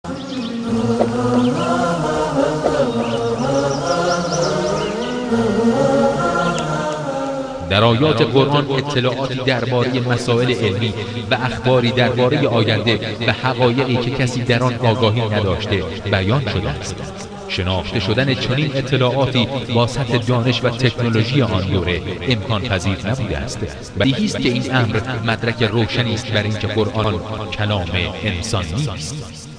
در آیات قرآن اطلاعاتی درباره مسائل علمی و اخباری درباره آینده و حقایقی که کسی در آن آگاهی نداشته بیان شده است. شناخته شدن چنین اطلاعاتی با سطح دانش و تکنولوژی آن دوره امکان پذیر نبوده است. بدیهی است که این امر مدرک روشنی است بر اینکه قرآن کلام انسان نیست.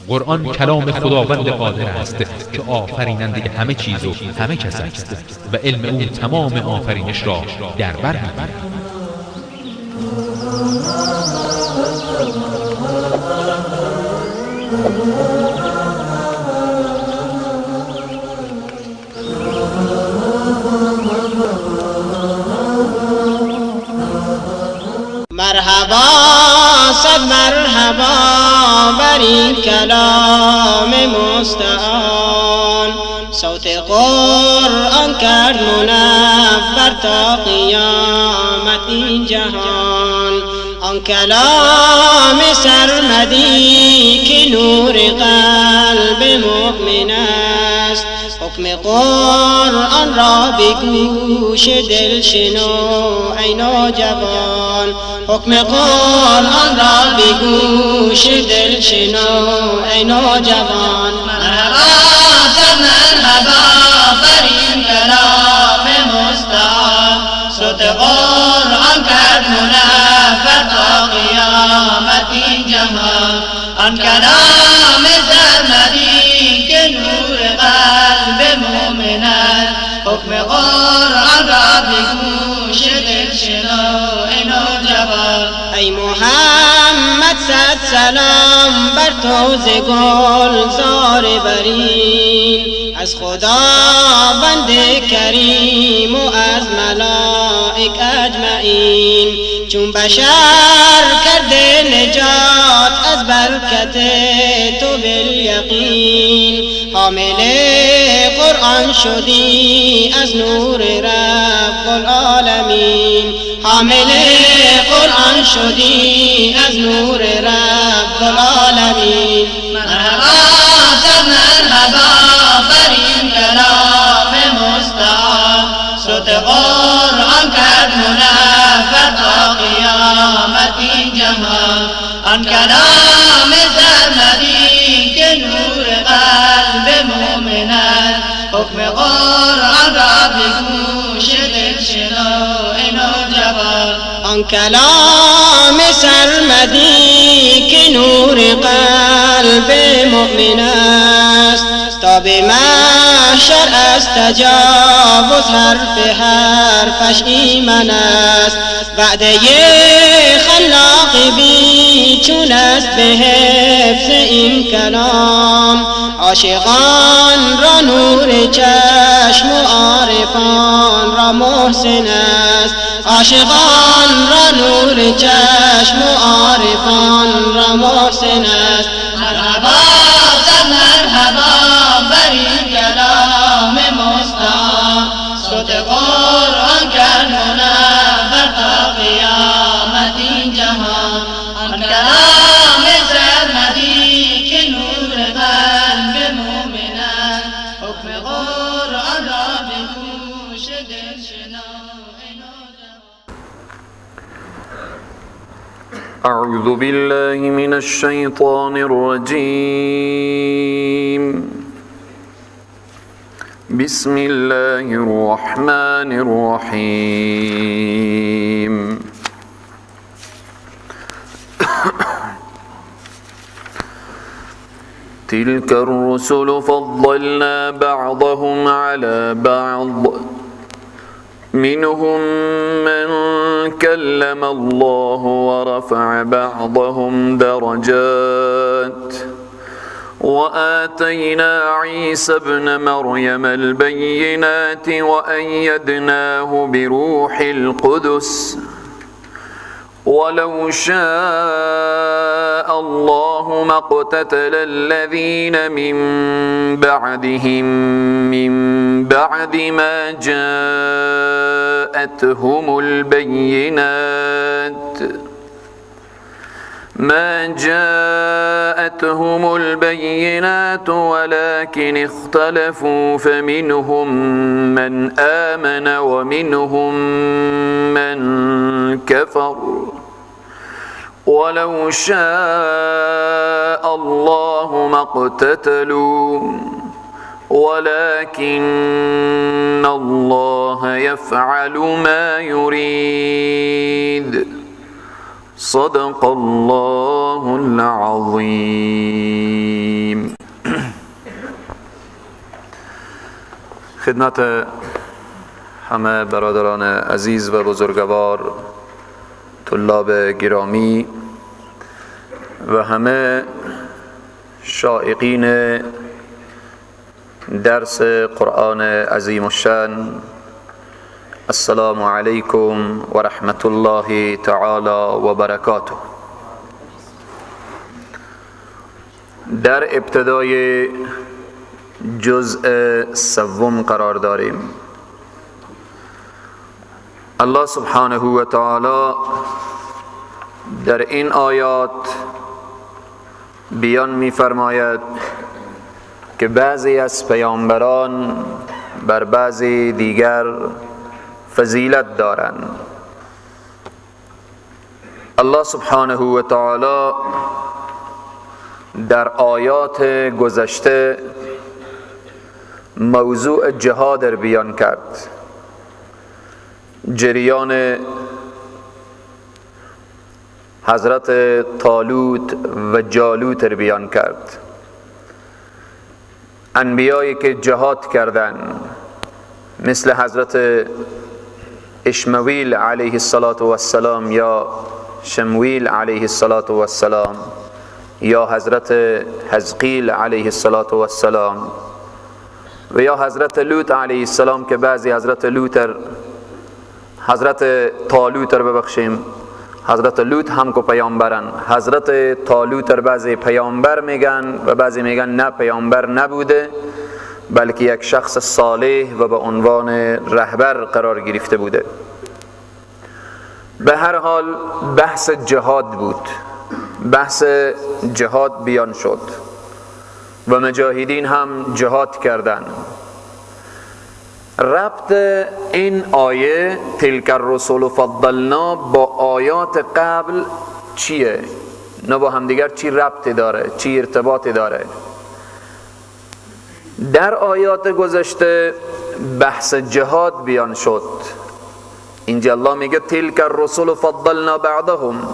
قرآن کلام خداوند قادر است که آفریننده همه چیز و همه کس است و علم او تمام آفرینش را در بر می‌گیرد. مرحبا صد مرحبا بر این کلام مستعان، صوت قرآن کرد منور تا قیامت این جهان. آن کلام سرمدی که نور قلب مؤمن است، حکم قرآن را به گوش دل شنو ای نوجوان، حکم قرآن را به گوش دل شنو ای نوجوان. مرحبا صد مرحبا بر این کلام مستعان، صوت قرآن کرد منور تا قیامت این جهان. آن کلام سرمدی که نور قلب مؤمن است، حکم قرآن را به گوش دل شنو ای نوجوان. ای محمد صد سلام بر تو ز گلزار برین، از خداوند کریم و از ملائک اجمعین. چون بشر کرده نجات از برکت تو بالیقین، حامل قرآن شدی از نور رب العالمین، حامل قرآن شدی از نور رب العالمین. مرحبا صد مرحبا بر این کلام مستعان، صوت قرآن کرد منور تا قیامت این جهان. آن کلام سرمدی که نور قلب مؤمن است، حکم قرآن را به گوش دل شنو ای نوجوان. آن کلام سرمدی که نور قلب مؤمن است، تا به محشر از تجاوز حرف حرفش ایمن است. وعده خلاق بی چون است به حفظ این کلام، عاشقان را نور چشم و عارفان را محسن است، عاشقان را نور چشم و عارفان را محسن است. مرحبا صد مرحبا بر این کلام مستعان، صوت قرآن کرد منور تا قیامت این جهان. آن کلام سرمدی که نور قلب مؤمن است، حکم قرآن را به گوش دل شنو ای نوجوان. أعوذ بالله من الشيطان الرجيم. بسم الله الرحمن الرحيم. تلك الرسل فضلنا بعضهم على بعض، منهم من كلم الله ورفع بعضهم درجات، وآتينا عيسى ابن مريم البينات وأيدناه بروح القدس، ولو شاء الله ما اقتتل الذين من بعدهم من بعد ما جاءتهم البينات، ما جاءتهم البينات ولكن اختلفوا فمنهم من آمن ومنهم من كفر ولو شاء الله ما اقتتلوا ولكن الله يفعل ما يريد. صدق الله العظیم. خدمت همه برادران عزیز و بزرگوار، طلاب گرامی و همه شائقین درس قرآن عظیم الشأن، السلام علیکم و رحمت الله تعالی و برکاته. در ابتدای جزء سوم قرار داریم. الله سبحانه و تعالی در این آیات بیان می فرماید که بعضی از پیامبران بر بعضی دیگر فضیلت دارند. الله سبحانه و تعالی در آیات گذشته موضوع جهاد را بیان کرد، جریان حضرت طالوت و جالوت را بیان کرد، انبیایی که جهاد کردند مثل حضرت اشمویل علیه السلام یا شمویل علیه السلام یا حضرت حزقیل علیه السلام و یا حضرت لوط علیه السلام که بعضی حضرت لوط حضرت طالوت ببخشیم، حضرت لوط هم که پیامبرن، حضرت طالوت بعضی پیامبر میگن و بعضی میگن نه پیامبر نبوده، بلکه یک شخص صالح و به عنوان رهبر قرار گرفته بوده. به هر حال بحث جهاد بود، بحث جهاد بیان شد و مجاهدین هم جهاد کردند. ربط این آیه تلک الرسل فضلنا با آیات قبل چیه؟ نه با همدیگر چی ربط داره، چی ارتباطی داره؟ در آیات گذشته بحث جهاد بیان شد. اینجا الله میگه تلک الرسل فضلنا بعضهم،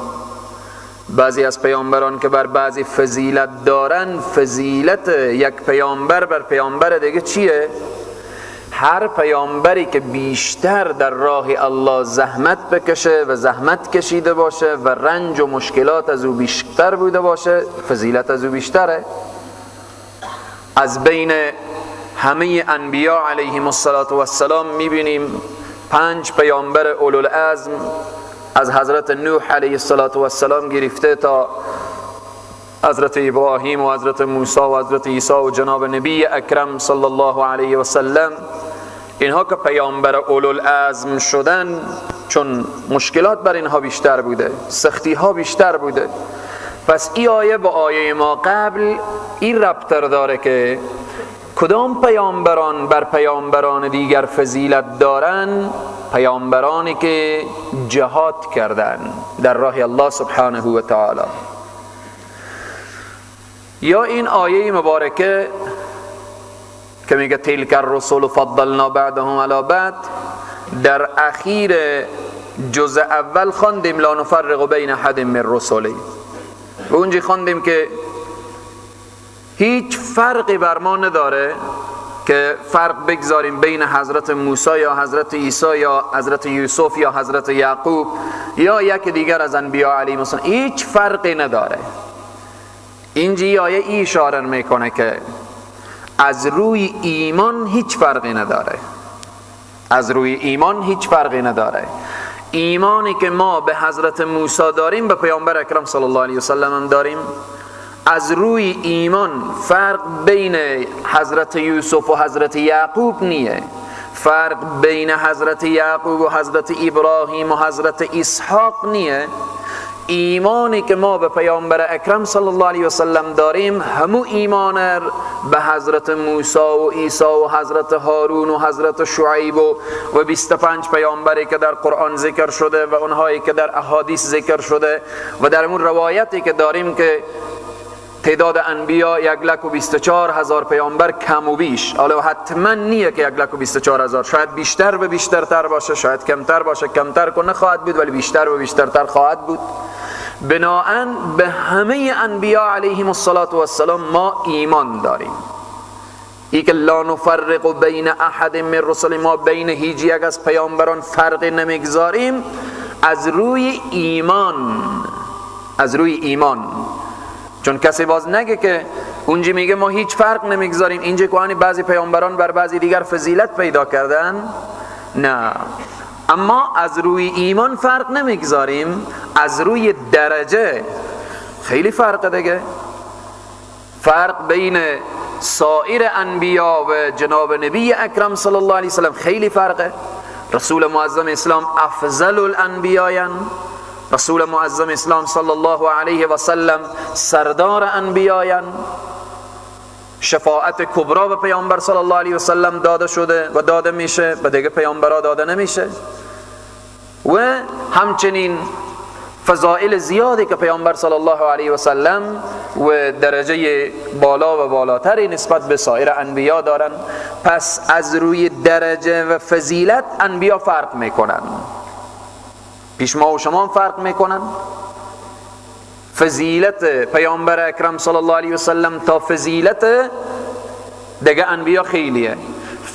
بعضی از پیامبران که بر بعضی فضیلت دارن، فضیلت یک پیامبر بر پیامبر دیگه چیه؟ هر پیامبری که بیشتر در راه الله زحمت بکشه و زحمت کشیده باشه و رنج و مشکلات از او بیشتر بوده باشه، فضیلت از او بیشتره. از بین همه انبیا علیهم السلام میبینیم 5 پیامبر اولوالعزم از حضرت نوح علیه السلام گرفته تا حضرت ابراهیم و حضرت موسی و حضرت عیسی و جناب نبی اکرم صلی الله علیه و سلم، اینها که پیامبر اولوالعزم شدن، چون مشکلات بر اینها بیشتر بوده، سختی ها بیشتر بوده. پس این آیه با آیه ما قبل این ربط داره که کدام پیامبران بر پیامبران دیگر فضیلت دارن؟ پیامبرانی که جهاد کردن در راه الله سبحانه و تعالی. یا این آیه مبارکه که میگه تلک الرسل فضلنا بعضهم علی بعض، در اخیر جزء اول خواندیم لا نفرق بین احد من رسله، و اونجا خواندیم که هیچ فرقی بر ما نداره که فرق بگذاریم بین حضرت موسی یا حضرت عیسی یا حضرت یوسف یا حضرت یعقوب یا یک دیگر از انبیا علیهم السلام، هیچ فرقی نداره. اینجا آیه ای اشاره میکنه که از روی ایمان هیچ فرقی نداره، از روی ایمان هیچ فرقی نداره. ایمانی که ما به حضرت موسی داریم به پیامبر اکرم صلی الله علیه وسلم هم داریم. از روی ایمان فرق بین حضرت یوسف و حضرت یعقوب نیه، فرق بین حضرت یعقوب و حضرت ابراهیم و حضرت اسحاق نیه. ایمانی که ما به پیامبر اکرم صلی الله علیه و سلم داریم همو ایمان به حضرت موسی و عیسی و حضرت هارون و حضرت شعیب و 25 پیامبری که در قرآن ذکر شده و اونهایی که در احادیث ذکر شده و در اون روایتی که داریم که تعداد انبیا 124,000 پیامبر کم و بیش. حالا حتما نیه که 124,000، شاید بیشتر به بیشترتر باشه، شاید کمتر باشه، کمتر که نخواهد بود ولی بیشتر و بیشترتر خواهد بود. بناهن به همه انبیا علیهم الصلاة والسلام ما ایمان داریم. ای که لا نفرق بین احد من رسل، ما بین هیچ یک از پیامبران فرق نمیگذاریم از روی ایمان، از روی ایمان. چون کسی باز نگه که اونجا میگه ما هیچ فرق نمیگذاریم، اینجا که بعضی پیامبران بر بعضی دیگر فضیلت پیدا کردن، نه، اما از روی ایمان فرق نمیگذاریم، از روی درجه خیلی فرق دیگه. فرق بین سایر انبیا و جناب نبی اکرم صلی الله علیه وسلم خیلی فرقه. رسول معظم اسلام افضل الانبیاء، رسول معظم اسلام صلی الله علیه و سلم سردار انبیاء، شفاعت کبرا به پیامبر صلی الله علیه و سلم داده شده و داده میشه، به دیگه پیامبرا داده نمیشه. و همچنین فضائل زیادی که پیامبر صلی الله علیه و سلم و درجه بالا و بالاتری نسبت به سایر انبیا دارن. پس از روی درجه و فضیلت انبیا فرق میکنن، پیش ما و شما فرق میکنن. فضیلت پیامبر اکرم صلی الله علیه و سلم تا فضیلت دیگه انبیا خیلیه.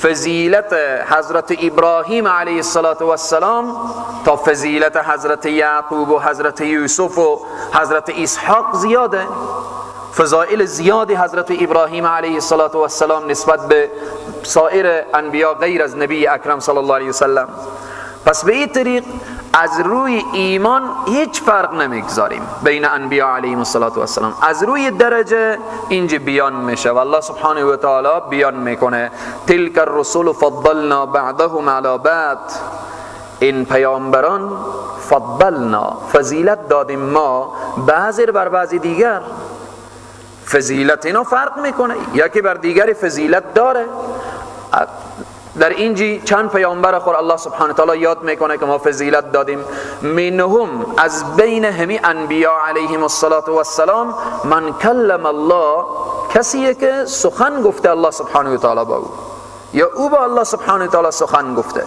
فضیلت حضرت ابراهیم علیه السلام تا فضیلت حضرت یعقوب و حضرت یوسف و حضرت اسحاق زیاده. فضائل زیادی حضرت ابراهیم علیه السلام نسبت به سایر انبیا غیر از نبی اکرم صلی الله علیه و سلم. پس به این طریق از روی ایمان هیچ فرق نمیگذاریم بین انبیا علیهم السلام. از روی درجه اینجا بیان میشه و الله سبحانه و تعالی بیان میکنه تلک الرسل فضلنا بعضهم علی بعض، این پیامبران فضلنا، فضیلت دادیم ما بعضی بر بعضی دیگر. فضیلت اینا فرق میکنه، یکی بر دیگری فضیلت داره. در اینجی چند پیامبر خور الله سبحانه تعالی یاد میکنه که ما فضیلت دادیم. منهم، از بین همی انبیا علیهم السلام، من کلم الله، کسیه که سخن گفته الله سبحانه و تعالی با او، یا او با الله سبحانه و تعالی سخن گفته.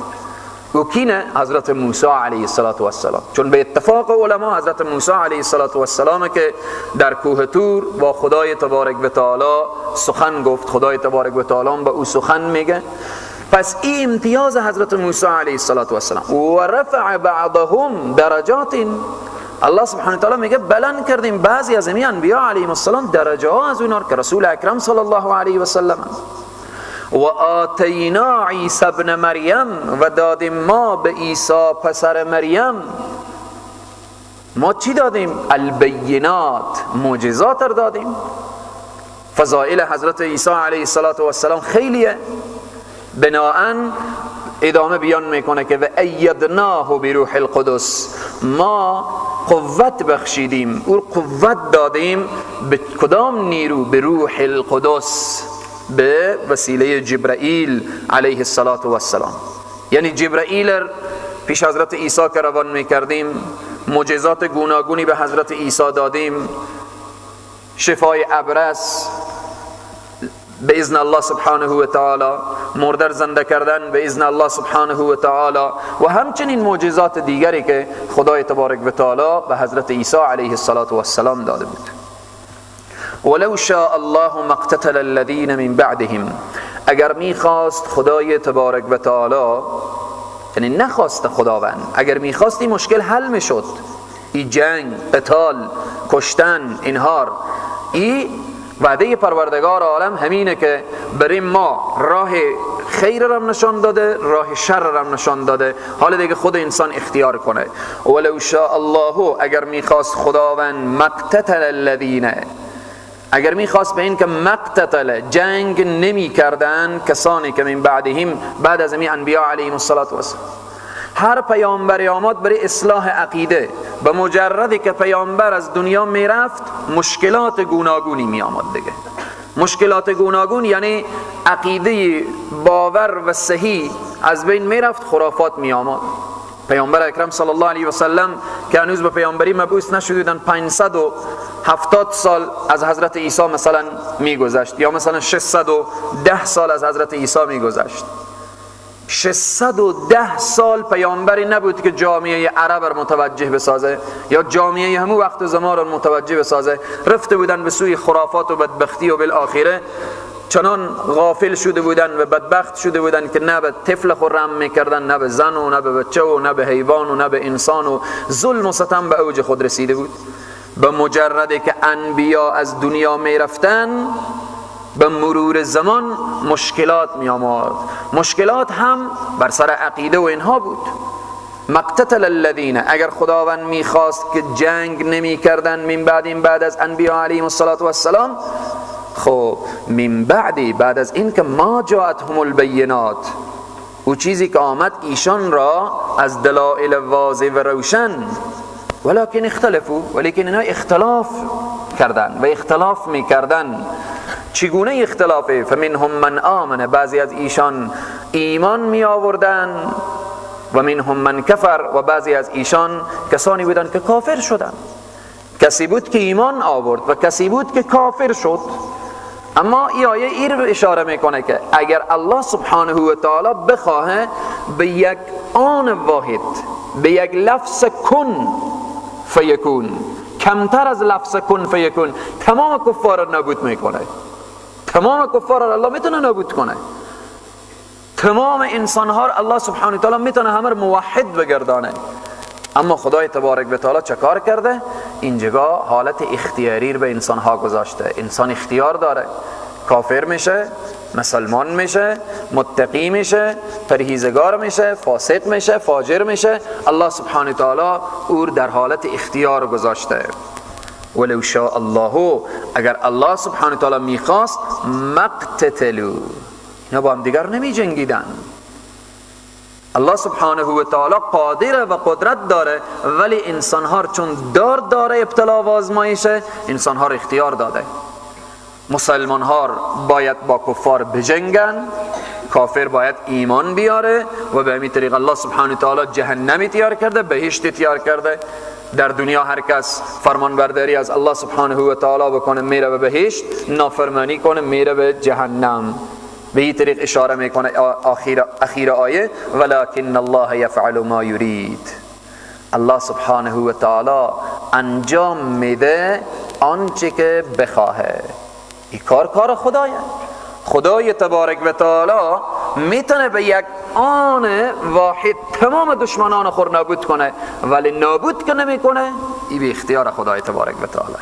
او کینه؟ حضرت موسی علیه السلام. چون به اتفاق علما حضرت موسی علیه السلام که در کوه طور با خدای تبارک و تعالی سخن گفت، خدای تبارک و تعالی با او سخن میگه. پس این امتیاز حضرت موسی علیه السلام. و رفع بعضهم درجات، الله سبحانه و تعالی میگه بلند کردیم بعضی از این انبیا علیهم السلام درجه ها از اونها که رسول اکرم صلی الله علیه و سلم. و آتینا عیسی ابن مریم، و دادیم ما به عیسی پسر مریم، ما چی دادیم؟ البینات، معجزات رو دادیم. فضائل حضرت عیسی علیه السلام خیلیه. بناهن ادامه بیان میکنه که و ایدناه بروح القدس، ما قوت بخشیدیم، او قوت دادیم به کدام نیرو؟ به روح القدس، به وسیله جبرائیل علیه السلام. یعنی جبرائیل پیش حضرت عیسی که روان میکردیم، معجزات گوناگونی به حضرت عیسی دادیم، شفای ابرص به اذن الله سبحانه و تعالی، مردر زنده کردن به اذن الله سبحانه و تعالی، و همچنین معجزات دیگری که خدای تبارک و تعالی به حضرت عیسی علیه السلام داده بود. ولو شاء الله ما اقتتل الذین من بعدهم، اگر میخواست خدای تبارک و تعالی، یعنی نخواست خداوند، اگر میخواست این مشکل حل میشد، این جنگ، قتال، کشتن، اینهار، این وعده پروردگار عالم همینه که برای ما راه خیر رم نشان داده، راه شر رم نشان داده، حالا دیگه خود انسان اختیار کنه. ولو شاء الله، اگر میخواست خداوند، مقتتل الذین، اگر میخواست به این که مقتتل، جنگ نمی کردن کسانی که من بعدهم، بعد از این انبیا علیهم الصلاة والسلام، هر پیامبری آمد برای اصلاح عقیده. به مجردی که پیامبر از دنیا میرفت مشکلات گوناگونی می آمد دیگه. مشکلات گوناگون یعنی عقیده باور و صحیح از بین میرفت، خرافات می آمد. پیامبر اکرم صلی الله علیه و سلم که هنوز به پیامبری مبعوث نشده بودن، 570 سال از حضرت عیسی مثلا میگذشت، یا مثلا 610 سال از حضرت عیسی میگذشت. 610 سال پیامبری نبود که جامعه عرب را متوجه بسازه یا جامعه همو وقت و زمان را متوجه بسازه. رفته بودن به سوی خرافات و بدبختی و بالآخره چنان غافل شده بودن و بدبخت شده بودن که نه به طفل خود رحم میکردن، نه به زن و نه به بچه و نه به حیوان و نه به انسان، و ظلم و ستم به اوج خود رسیده بود. به مجرد که انبیا از دنیا میرفتن، به مرور زمان مشکلات می آمد. مشکلات هم بر سر عقیده و اینها بود. مقتتل الذین، اگر خداوند میخواست که جنگ نمی کردن من بعد این بعد از انبیا علیهم الصلاة والسلام، خب من بعدی بعد از این که ما جاءتهم البینات، او چیزی که آمد ایشان را از دلائل واضح و روشن، ولکن اختلفوا، ولیکن اینا اختلاف کردن و اختلاف میکردن. چگونه اختلافه؟ فمنهم من آمن، بعضی از ایشان ایمان می آوردن، و منهم من کفر، و بعضی از ایشان کسانی بودند که کافر شدند. کسی بود که ایمان آورد و کسی بود که کافر شد. اما این آیه این رو اشاره میکنه که اگر الله سبحانه و تعالی بخواه به یک آن واحد، به یک لفظ کن فیکون، کمتر از لفظ کن فیکون، تمام کفار را نابود میکنه. تمام کفار را الله میتونه نابود کنه. تمام انسانها را الله سبحانه و تعالی میتونه همه را موحد بگردانه. اما خدای تبارک و تعالی چه کار کرده؟ اینجا حالت اختیاری رو به انسانها گذاشته. انسان اختیار داره، کافر میشه، مسلمان میشه، متقی میشه، پرهیزگار میشه، فاسق میشه، فاجر میشه. الله سبحانه و تعالی او در حالت اختیار گذاشته. ولو شاء الله، اگر الله سبحانه و تعالی میخواست، مقتتلو، اینا با هم دیگر نمی جنگیدن. الله سبحانه و تعالی قادر و قدرت داره، ولی انسانها چون داره ابتلا و آزمایشه، انسانها رو اختیار داده. مسلمان ها باید با کفار بجنگن، کافر باید ایمان بیاره و به همین طریق الله سبحانه و تعالی جهنمی تیار کرده، بهشت تیار کرده. در دنیا هر کس فرمانبرداری از الله سبحانه و تعالی بکنه میره به بهشت، نافرمانی کنه میره به جهنم. به این طریق اشاره میکنه اخیر آیه، ولکن الله یفعل ما یرید. الله سبحانه و تعالی انجام میده آنچه که بخواهه. این کار کار خدایه. خدای تبارک و تعالی میتونه به یک آن واحد تمام دشمنان خود نابود کنه، ولی نابود که نمیکنه، این به اختیار خدای تبارک و تعالی.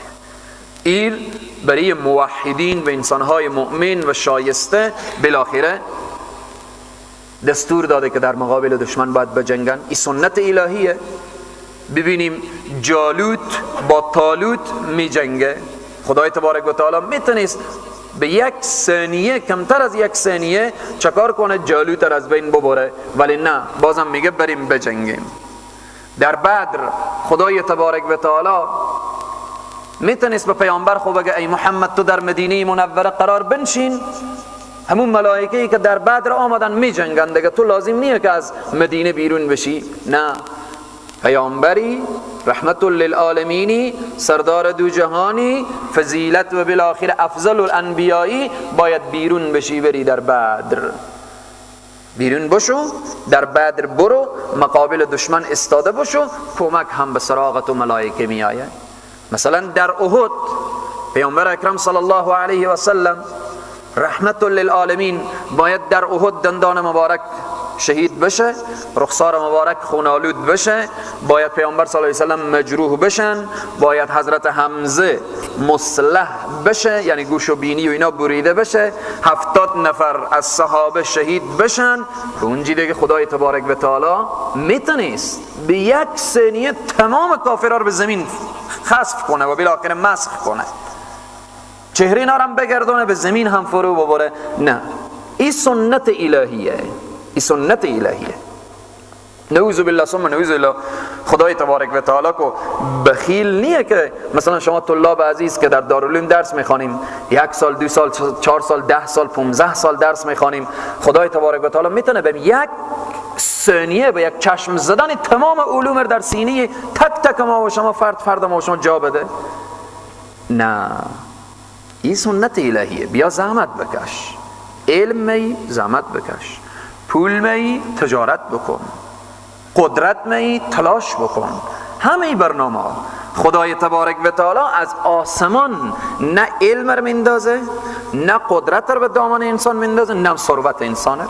این برای موحدین و انسانهای مؤمن و شایسته بالاخره دستور داده که در مقابل دشمن باید بجنگن. این سنت الهیه. ببینیم جالوت با طالوت می جنگه. خدای تبارک و تعالی میتونست به یک ثانیه، کمتر از یک ثانیه چکار کنه؟ جالوت را از بین ببره، ولی نه، بازم میگه بریم بجنگیم. در بدر خدای تبارک و تعالی میتونست به پیامبر خو بگه ای محمد تو در مدینه منوره قرار بنشین، همون ملائکه‌ای که در بدر آمدن میجنگن دیگه، تو لازم نیه که از مدینه بیرون بشی. نه، پیامبری رحمت للعالمینی، سردار دو جهانی، فضیلت و بالاخره افضل الانبیایی، باید بیرون بشی، بری در بدر بیرون بشو، در بدر برو، مقابل دشمن استاده بشو، کمک هم به سراغت و ملائکه می آید. مثلا در احد پیامبر اکرم صلی الله علیه و سلم رحمت للعالمین باید در احد دندان مبارک شهید بشه، رخسار مبارک خونالود بشه، باید پیامبر صلی الله علیه و سلم مجروح بشن، باید حضرت حمزه مصلح بشه، یعنی گوش و بینی و اینا بریده بشه، 70 نفر از صحابه شهید بشن. اونجی دیگه خدای تبارک و تعالی میتونست به یک ثانیه تمام کافرها رو به زمین خسف کنه و بالاخره مسخ کنه، چهره اینا رو هم بگردونه به زمین هم فرو ببره. نه، این سنت الهیه، این سنت الهیه. نعوذ بالله ثم نعوذ بالله. خدای تبارک و تعالی کو بخیل نیه که مثلا شما طلاب عزیز که در دارالعلوم درس میخوانیم، 1 سال، 2 سال، 4 سال، 10 سال، 15 سال درس میخوانیم، خدای تبارک و تعالی میتونه به یک ثانیه، به یک چشم زدن تمام علوم در سینه تک تک ما و شما، فرد فرد ما و شما جا بده؟ نه، این سنت الهیه. بیا زحمت بکش، علم می زحمت بکش، پول می تجارت بکن، قدرت می تلاش بکن، همه برنامه خدای تبارک و تعالی از آسمان نه علم رو میندازه، نه قدرت رو به دامان انسان میندازه، نه ثروت انسان رو.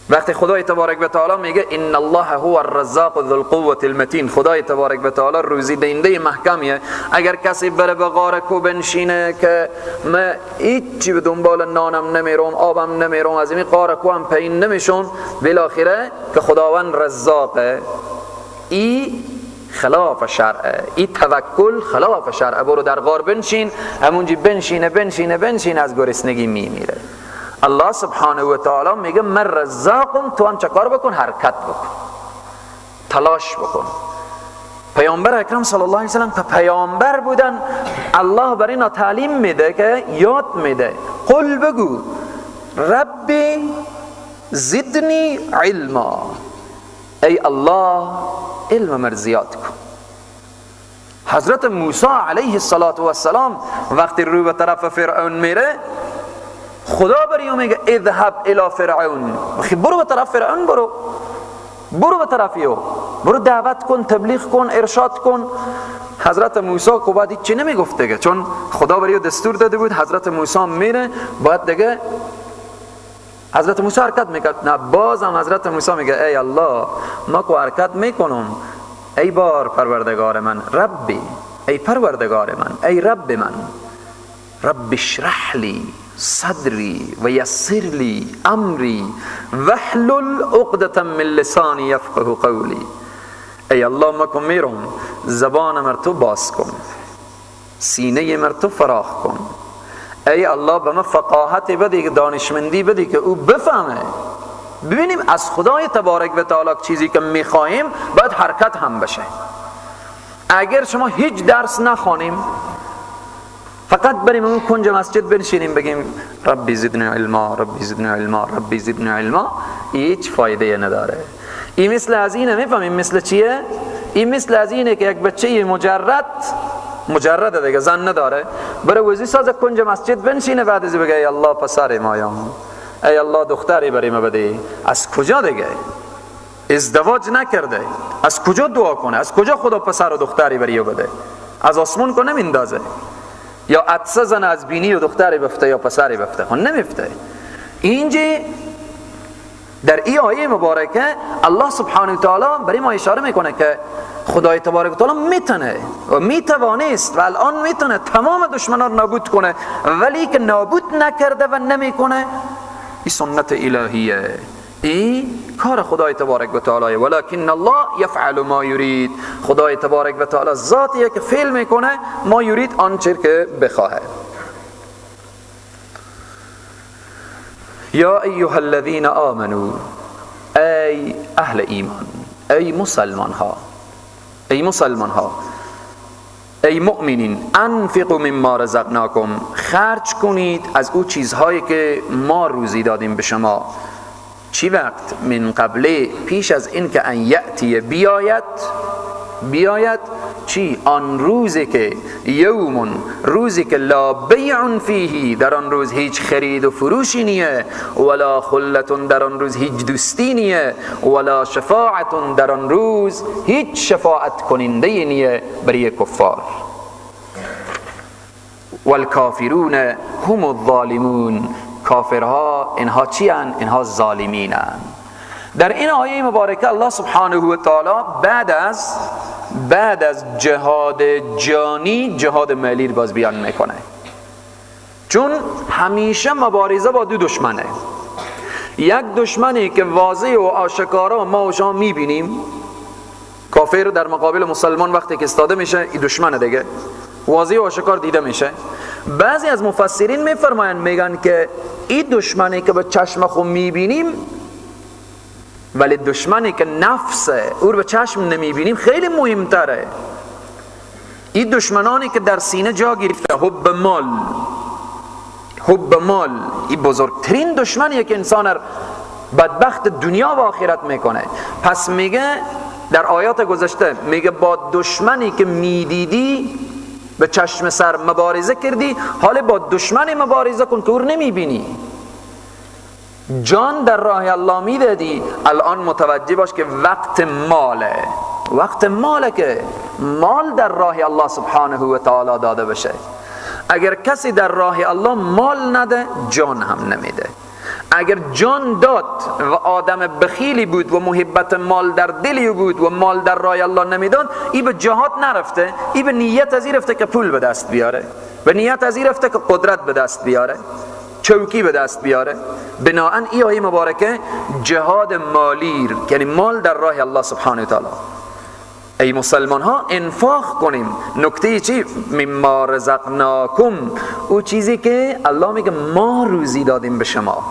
وقتی خدای تبارک و تعالی میگه ان الله هو الرزاق ذو القوة المتین، خدای تبارک و تعالی روزی دهنده محکمیه. اگر کسی بره به غار کو بنشینه که من هیچی به دنبال نانم نمیرم، آبم نمیرم، از این غار کو هم پایین نمیشم، بالاخره که خداوند رزاقه، ای خلاف شرعه، ای توکل خلاف شرعه. برو در غار بنشین، همونجی بنشینه بنشینه بنشینه، از گرسنگی میمیره. الله سبحانه و تعالی میگه من رزاقم، تو هم چه کار بکن؟ حرکت بکن، تلاش بکن. پیامبر اکرم صلی الله علیه وسلم تا پیامبر بودن، الله برای اینا تعلیم میده که یاد میده، قل بگو ربی زدنی علما، ای الله علم مر زیاد کن. حضرت موسی علیه السلام وقتی رو به طرف فرعون میره، خدا برای او میگه اذهب الى فرعون، برو به طرف فرعون، برو به طرف او، برو دعوت کن، تبلیغ کن، ارشاد کن. حضرت موسی که بعد هیچ چی نمیگفت دیگه، چون خدا برای او دستور داده بود. حضرت موسی میره، بعد دیگه حضرت موسی حرکت میکرد. نه، بازم حضرت موسی میگه ای الله ما کو حرکت میکنم، ای بار پروردگار من، ربی، ای پروردگار من، ای رب من، رب اشرح لی صدری و یسر لی امری واحلل عقدة من لسانی یفقه قولی. ای الله ما کن میرم، زبان مر تو باز کن، سینه مر تو فراخ کن. ای الله به من فقاهت بدی، دانشمندی بدی که او بفهمه. ببینیم از خدای تبارک و تعالی چیزی که میخواهیم باید حرکت هم بشه. اگر شما هیچ درس نخوانیم، فقط بریم اون کنج مسجد بنشینیم بگیم ربی زدنی علما، ربی زدنی علما، ربی زدنی علما، هیچ فایده نداره. این مثل از اینه، میفهمیم مثل چیه؟ این مثل از اینه که یک بچه مجرد دیگه، زن نداره، بره وزی ساز کنج مسجد بنشینه، بعد از بگه ای الله پسر مایم، ای الله دختری برای ما بده. از کجا دیگه؟ ازدواج نکرده، از کجا دعا کنه؟ از کجا خدا پسر و دختری برای او بده؟ از آسمون که نمیندازه. یا عطسه زن از بینی و دختری بفته یا پسری بفته، خب نمیفته. اینجا در این آیه مبارکه الله سبحانه و تعالی برای ما اشاره میکنه که خدای تبارک و تعالی میتونه و میتوانست و الان میتونه تمام دشمنان رو نابود کنه، ولی که نابود نکرده و نمیکنه. این سنت الهیه، این کار خدای تبارک و تعالی. ولکن الله یفعل ما یرید، خدای تبارک و تعالی ذاتیه که فعل میکنه ما یرید، آنچه که بخواهه. یا ایها الذین آمنوا، ای اهل ایمان، ای مسلمان ها، ای مسلمان ها، ای مؤمنین، انفقوا مما رزقناکم، خرج کنید از او چیزهایی که ما روزی دادیم به شما. چی وقت؟ من قبل، پیش از این که ان یأتی، بیاید، بیاید چی؟ آن روزی که یوم، روزی که لا بیع فیه، در آن روز هیچ خرید و فروشی نیه، ولا خلت، در آن روز هیچ دوستی نیه، ولا شفاعت، در آن روز هیچ شفاعت کننده نیه برای کفار. والکافرون هم الظالمون، کافرها اینها چی هن؟ اینها ظالمین هن. در این آیه مبارکه الله سبحانه و تعالی بعد از جهاد جانی، جهاد مالی رو باز بیان میکنه، چون همیشه مبارزه با دو دشمنه. یک دشمنی که واضح و آشکارا ما و شما میبینیم، کافر در مقابل مسلمان وقتی که استاده میشه، این دشمنه دیگه، واضح و آشکار دیده میشه. بعضی از مفسرین میفرمایند، میگن که این دشمنی که به چشم خود میبینیم ولی دشمنی که نفسه، او رو به چشم نمیبینیم، خیلی مهمتره. این دشمنانی که در سینه جا گرفته، حب مال، حب مال، این بزرگترین دشمنیه که انسان بدبخت دنیا و آخرت میکنه. پس میگه در آیات گذشته، میگه با دشمنی که میدیدی به چشم سر مبارزه کردی، حالا با دشمن مبارزه کن که او رو نمیبینی. جان در راه الله میدادی، الان متوجه باش که وقت ماله، وقت ماله که مال در راه الله سبحانه و تعالی داده بشه. اگر کسی در راه الله مال نده، جان هم نمیده. اگر جان داد و آدم بخیلی بود و محبت مال در دلی بود و مال در راه الله نمیداد، ای به جهاد نرفته، ای به نیت از این رفته که پول به دست بیاره، به نیت از این رفته که قدرت به دست بیاره، چوکی به دست بیاره. بناهن ای آیه مبارکه جهاد مالی، یعنی مال در راه الله سبحانه و تعالی. ای مسلمان ها انفاق کنیم. نکته چی؟ مما رزقناکم، او چیزی که الله میگه ما روزی دادیم به شما.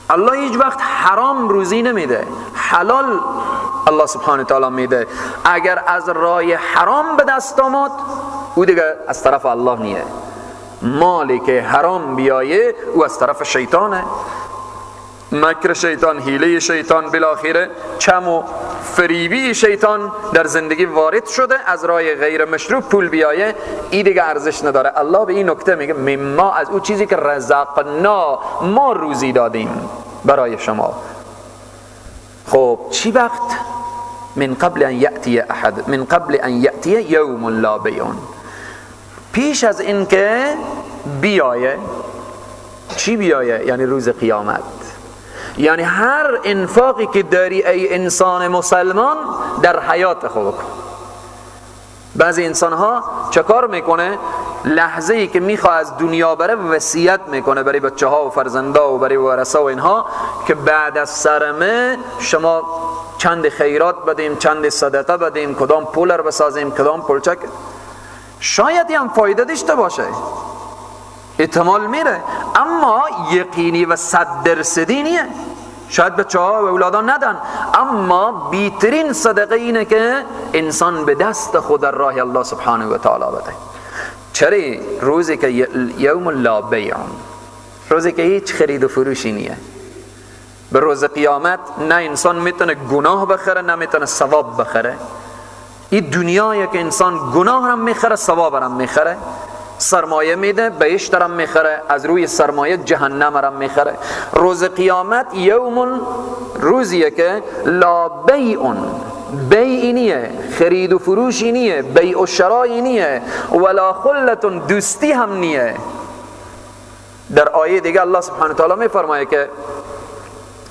الله هیچ وقت حرام روزی نمیده، حلال الله سبحانه و تعالی میده. اگر از راه حرام به دست آمد، او دیگه از طرف الله نیه. مالی که حرام بیایه او از طرف شیطانه، مکر شیطان، حیله شیطان، بالاخره چم و فریبی شیطان در زندگی وارد شده، از راه غیر مشروع پول بیایه، این دیگه ارزش نداره. الله به این نکته میگه مما، از او چیزی که رزقنا، ما روزی دادیم برای شما. خب چی وقت؟ من قبل ان یأتی احد، من قبل ان یأتی یوم لا بیع، پیش از اینکه بیایه. چی بیایه؟ یعنی روز قیامت. یعنی هر انفاقی که داری ای انسان مسلمان در حیات خود بکن. بعضی انسان ها چه کار میکنه؟ لحظه ای که میخواد از دنیا بره وصیت میکنه برای بچه ها و فرزنده و برای ورثه و اینها که بعد از سرمه شما چند خیرات بدیم، چند صدقه بدیم، کدام پول رو بسازیم، کدام پولچک. شاید هم فایده داشته باشه، احتمال میره، اما یقینی و 100% نیه. شاید بچه ها و اولادا ندن، اما بیترین صدقه اینه که انسان به دست خود در راه الله سبحانه و تعالی بده. چرا؟ روزی که یوم لا بیع، روزی که هیچ خرید و فروشی نیه. به روز قیامت نه انسان میتونه گناه بخره، نه میتونه ثواب بخره. این دنیایه که انسان گناه هم میخره، ثواب هم میخره، سرمایه میده، بهشت هم میخره، از روی سرمایه جهنم هم میخره. روز قیامت یوم، روزیه که لا بیع، بیع نیه، خرید و فروشی نیه، بیع و شرای نیه، ولا خلت، دوستی هم نیه. در آیه دیگه الله سبحانه و تعالی میفرمایه که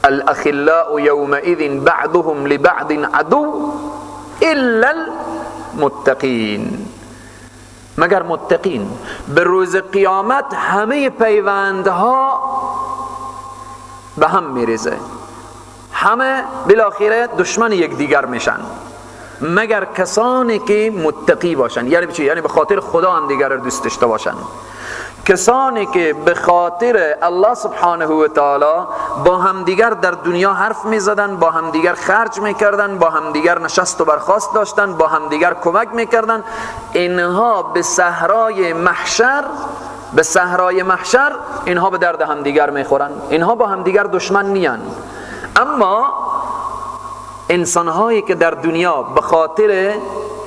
الاخلاء یومئذ بعضهم لبعض عدو الا المتقین، مگر متقین. به روز قیامت همه پیوندها به هم میریزه، همه بالاخره دشمن یکدیگر میشن، مگر کسانی که متقی باشن. یعنی چی؟ یعنی به خاطر خدا هم دیگر رو دوست داشته باشن. کسانی که به خاطر الله سبحانه و تعالی با همدیگر در دنیا حرف میزدن، با همدیگر خرج میکردن، با همدیگر نشست و برخاست داشتن، با همدیگر کمک میکردن، اینها به صحرای محشر، به صحرای محشر اینها به درد همدیگر میخورن، اینها با همدیگر دشمن نیان. اما انسانهایی که در دنیا به خاطر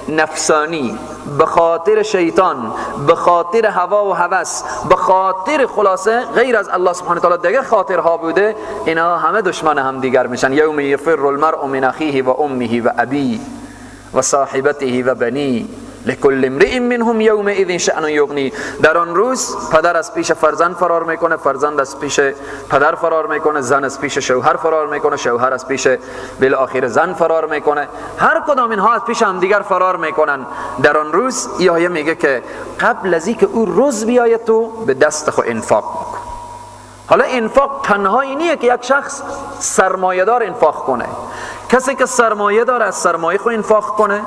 نفسانی، به خاطر شیطان، به خاطر هوا و هوس، به خاطر خلاصه غیر از الله سبحانه و تعالی دیگه خاطرها بوده، اینا همه دشمن هم دیگر میشن. یوم یفر المرء من اخیه و امه و ابیه و صاحبته و بنیه لکل امرئ منهم یومئذ شأن یغنی. در آن روز پدر از پیش فرزند فرار میکنه، فرزند از پیش پدر فرار میکنه، زن از پیش شوهر فرار میکنه، شوهر از پیش بالاخره زن فرار میکنه، هر کدام اینها از پیش همدیگر فرار میکنن. در آن روز یحیی میگه که قبل از اینکه او روز بیاید تو به دست خود انفاق بکن. حالا انفاق تنهایی نیه که یک شخص سرمایه دار انفاق کنه. کسی که سرمایه داره از سرمایه خود انفاق کنه،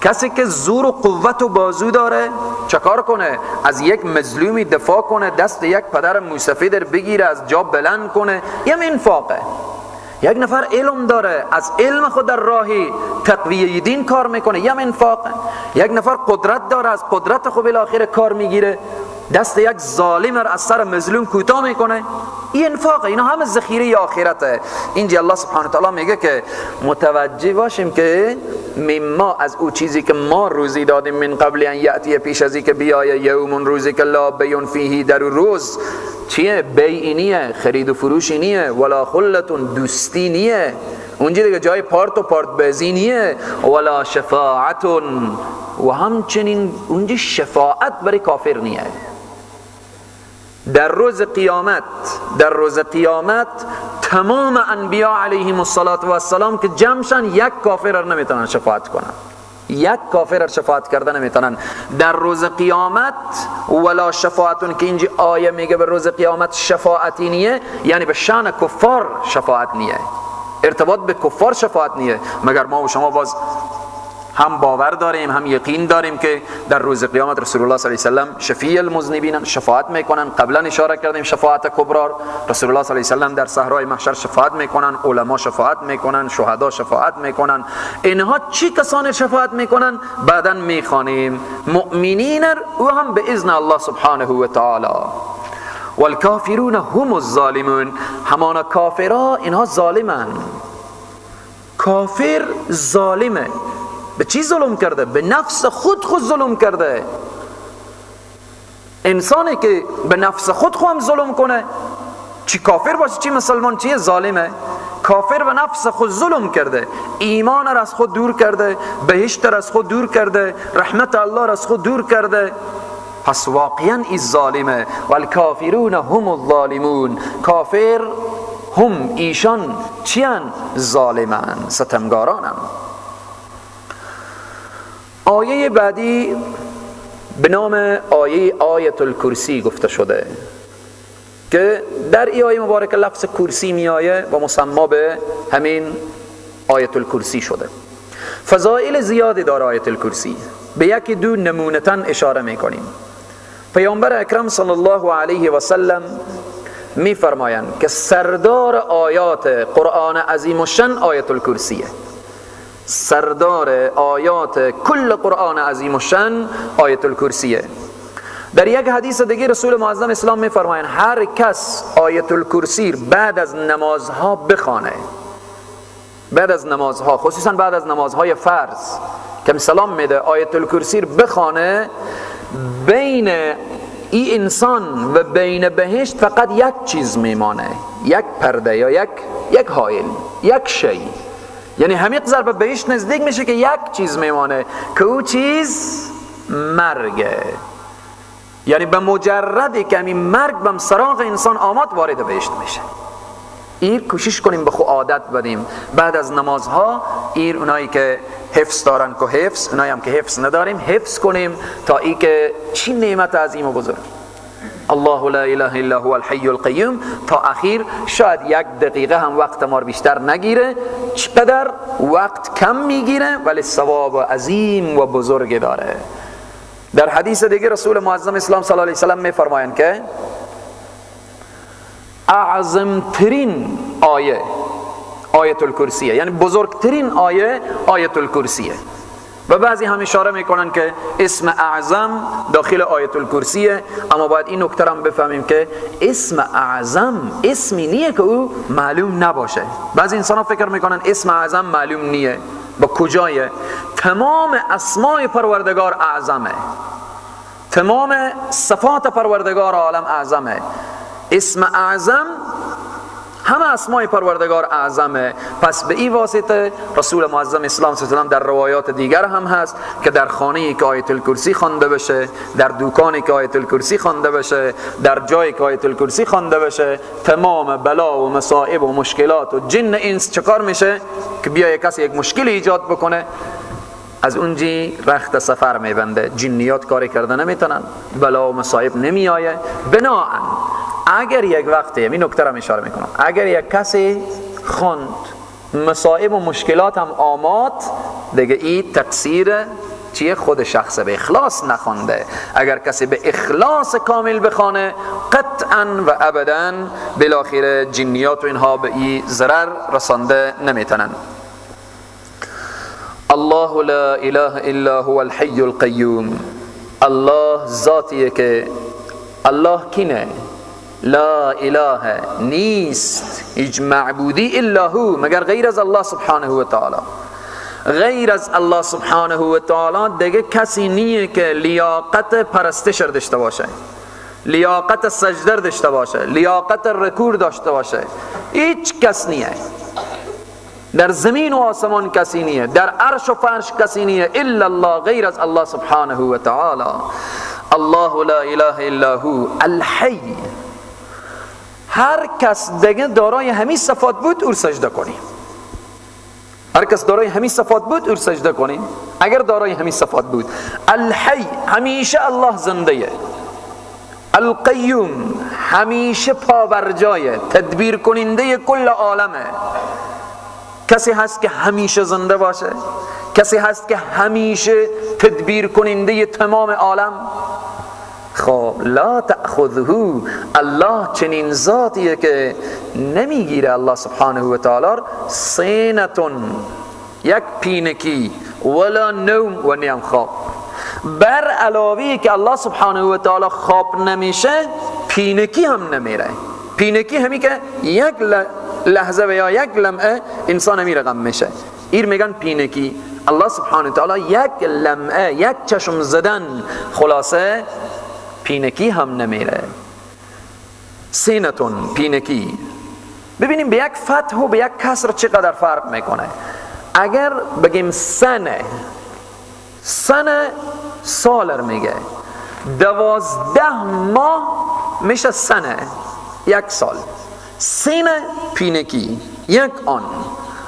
کسی که زور و قوت و بازو داره چکار کنه؟ از یک مظلومی دفاع کنه، دست یک پدر موسفید در بگیره، از جا بلند کنه، یه انفاقه. یک نفر علم داره، از علم خود در راهی تقویه دین کار میکنه، یم انفاقه. یک نفر قدرت داره، از قدرت خود بالاخره کار میگیره، دست یک ظالم را از سر مظلوم کوتاه میکنه، این انفاقه. اینا همه ذخیره آخرته. اینجا الله سبحانه و تعالی میگه که متوجه باشیم که مما، از او چیزی که ما روزی دادیم، من قبل ان یأتی، پیش از که بیایه، یوم، روزی که لا بیع فیه، در روز چیه؟ بیعی نیه، خرید و فروشی نیه، ولا خلتون، دوستی نیه، اونجا دیگه جای پارت و پارت بازی نیه، ولا شفاعتون، و همچنین اونجا شفاعت برای کافر نیه. در روز قیامت، در روز قیامت تمام انبیا علیهم الصلاة والسلام که جمع شن، یک کافر را نمیتونن شفاعت کنن، یک کافر را شفاعت کرده نمیتونن در روز قیامت. ولا شفاعتون که اینجا آیه میگه به روز قیامت شفاعتی نیه، یعنی به شان کفار شفاعت نیه، ارتباط به کفار شفاعت نیه. مگر ما و شما باز هم باور داریم، هم یقین داریم که در روز قیامت رسول الله صلی الله علیه و سلم شفیع المذنبین، شفاعت میکنن. قبلا اشاره کردیم شفاعت کبرا، رسول الله صلی الله علیه و سلم در صحرای محشر شفاعت میکنن، علما شفاعت میکنن، شهدا شفاعت میکنن. اینها چی کسان شفاعت میکنن؟ بعدا میخوانیم مؤمنین و هم به اذن الله سبحانه و تعالی. والکافرون هم الظالمون، همانا کافرها اینها ظالمن. کافر ظالمه. به چی ظلم کرده؟ به نفس خود خود ظلم کرده. انسانی که به نفس خود خود هم ظلم کنه، چی کافر باشه چی مسلمان، چی ظالمه. کافر به نفس خود ظلم کرده، ایمان را از خود دور کرده، بهشت را از خود دور کرده، رحمت الله را از خود دور کرده. پس واقعا این ظالمه. والکافرون هم الظالمون، کافر هم ایشان چیان؟ ظالمن، ستمگارانن. آیه بعدی به نام آیه آیت الکرسی گفته شده که در ای آیه مبارک لفظ کرسی می آیه و مسما به همین آیت الکرسی شده. فضائل زیادی داره آیت الکرسی، به یکی دو نمونتن اشاره میکنیم. پیامبر اکرم صلی الله علیه و سلم می فرمایند که سردار آیات قرآن عظیم الشان آیت الکرسیه. سردار آیات کل قرآن عظیم الشان آیت الکرسیه. در یک حدیث دیگه رسول معظم اسلام می فرمایند هر کس آیت الکرسی بعد از نمازها بخوانه، بعد از نمازها، خصوصا بعد از نمازهای فرض که سلام میده، آیت الکرسی بخوانه، بین ای انسان و بین بهشت فقط یک چیز میمانه، یک پرده یا یک حائل، یک شی. یعنی همین ضربه بهشت نزدیک میشه که یک چیز میمانه که او چیز مرگه. یعنی به مجردی که همین مرگ بم سراغ انسان آمد وارد بهشت میشه. ایر کوشش کنیم به خو عادت بدیم بعد از نمازها، ایر اونایی که حفظ دارن که حفظ، اونایی هم که حفظ نداریم حفظ کنیم تا ای که چی نعمت عظیم و بزرگ الله لا اله الا هو الحی القیوم تا اخیر. شاید یک دقیقه هم وقت ما بیشتر نگیره، چقدر وقت کم میگیره ولی ثواب عظیم و بزرگ داره. در حدیث دیگه رسول معظم اسلام صلی الله علیه و سلم میفرمایند که اعظم ترین آیه آیت الکرسیه، یعنی بزرگترین آیه آیت الکرسیه. و بعضی هم اشاره میکنن که اسم اعظم داخل آیت الکرسیه، اما باید این نکته هم بفهمیم که اسم اعظم اسمی نیه که او معلوم نباشه. بعضی انسان ها فکر میکنن اسم اعظم معلوم نیه، با کجایه؟ تمام اسماء پروردگار اعظمه، تمام صفات پروردگار عالم اعظمه. اسم اعظم همه اسماء پروردگار اعظمه. پس به این واسطه رسول معظم اسلام صلی الله علیه و در روایات دیگر هم هست که در خانه‌ای که آیت الکرسی خوانده بشه، در دکانی که آیت الکرسی خوانده بشه، در جایی که آیت الکرسی خوانده بشه، تمام بلا و مصائب و مشکلات و جن انس چکار میشه که بیای کسی یک مشکل ایجاد بکنه، از اونجی رخت سفر میبنده، جنیات کاری کرده نمیتونن، بلا و مصائب نمیآیه. بناهن اگر یک وقتی، این نکته را اشاره میکنم، اگر یک کسی خواند مصائب و مشکلات هم آمد، دیگه این تقصیر چیه؟ خود شخص به اخلاص نخوانده. اگر کسی به اخلاص کامل بخوانه، قطعا و ابدا بالاخره جنیات و اینها به این ضرر رسانده نمیتونن. الله لا اله الا هو الحی القیوم. الله ذاتیه که الله کینه، لا اله نیست هیچ معبودی الا هو، مگر غیر از الله سبحانه و تعالی. غیر از الله سبحانه و تعالی دیگه کسی نیه که لیاقت پرستش داشته باشه، لیاقت سجده داشته باشه، لیاقت رکوع داشته باشه. هیچ کس نیه در زمین و آسمان، کسی نیه در عرش و فرش، کسی نیه الا الله، غیر از الله سبحانه و تعالی. الله لا اله الا هو الحی. هر کس دیگه دارای همین صفات بود اور سجده کنی. هر کس دارای همین صفات بود اور سجده کنی. اگر دارای همین صفات بود، الحی همیشه الله زنده، القیوم همیشه پابرجایه، تدبیر کننده کل عالمه. کسی هست که همیشه زنده باشه؟ کسی هست که همیشه تدبیر کننده تمام عالم؟ خب لا تأخذه، الله چنین ذاتیه که نمیگیره الله سبحانه و تعالی سینتون، یک پینکی، ولا نوم و نیم خواب. بر علاوه که الله سبحانه و تعالی خواب نمیشه، پینکی هم نمیره. پینکی همی که یک لحظه و یا یک لمعه انسان همی رقم میشه، ایر میگن پینکی. الله سبحانه و تعالی یک لمعه، یک چشم زدن، خلاصه پینکی هم نمیره. سینتون پینکی. ببینیم به یک فتح و به یک کسر چقدر فرق میکنه. اگر بگیم سنه، سنه سالر میگه، 12 ماه میشه سنه، یک سال. سینه پینکی، یک آن.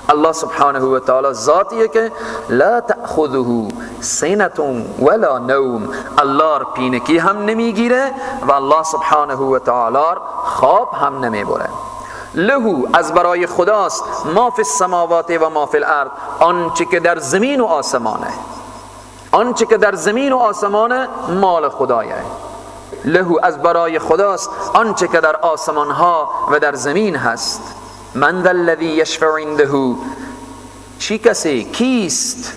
الله سبحانه و تعالی ذاتیه که لا تأخذه سنة ولا نوم، الله پینکی هم نمیگیره و الله سبحانه و تعالی خواب هم نمیبره. له از برای خداست ما فی السماوات و ما فی الارض، آنچه که در زمین و آسمانه، آنچه که در زمین و آسمانه مال خدایه. له از برای خداست آنچه که در آسمان ها و در زمین هست. من ذا الذی یشفع عنده، چی کسی، کیست،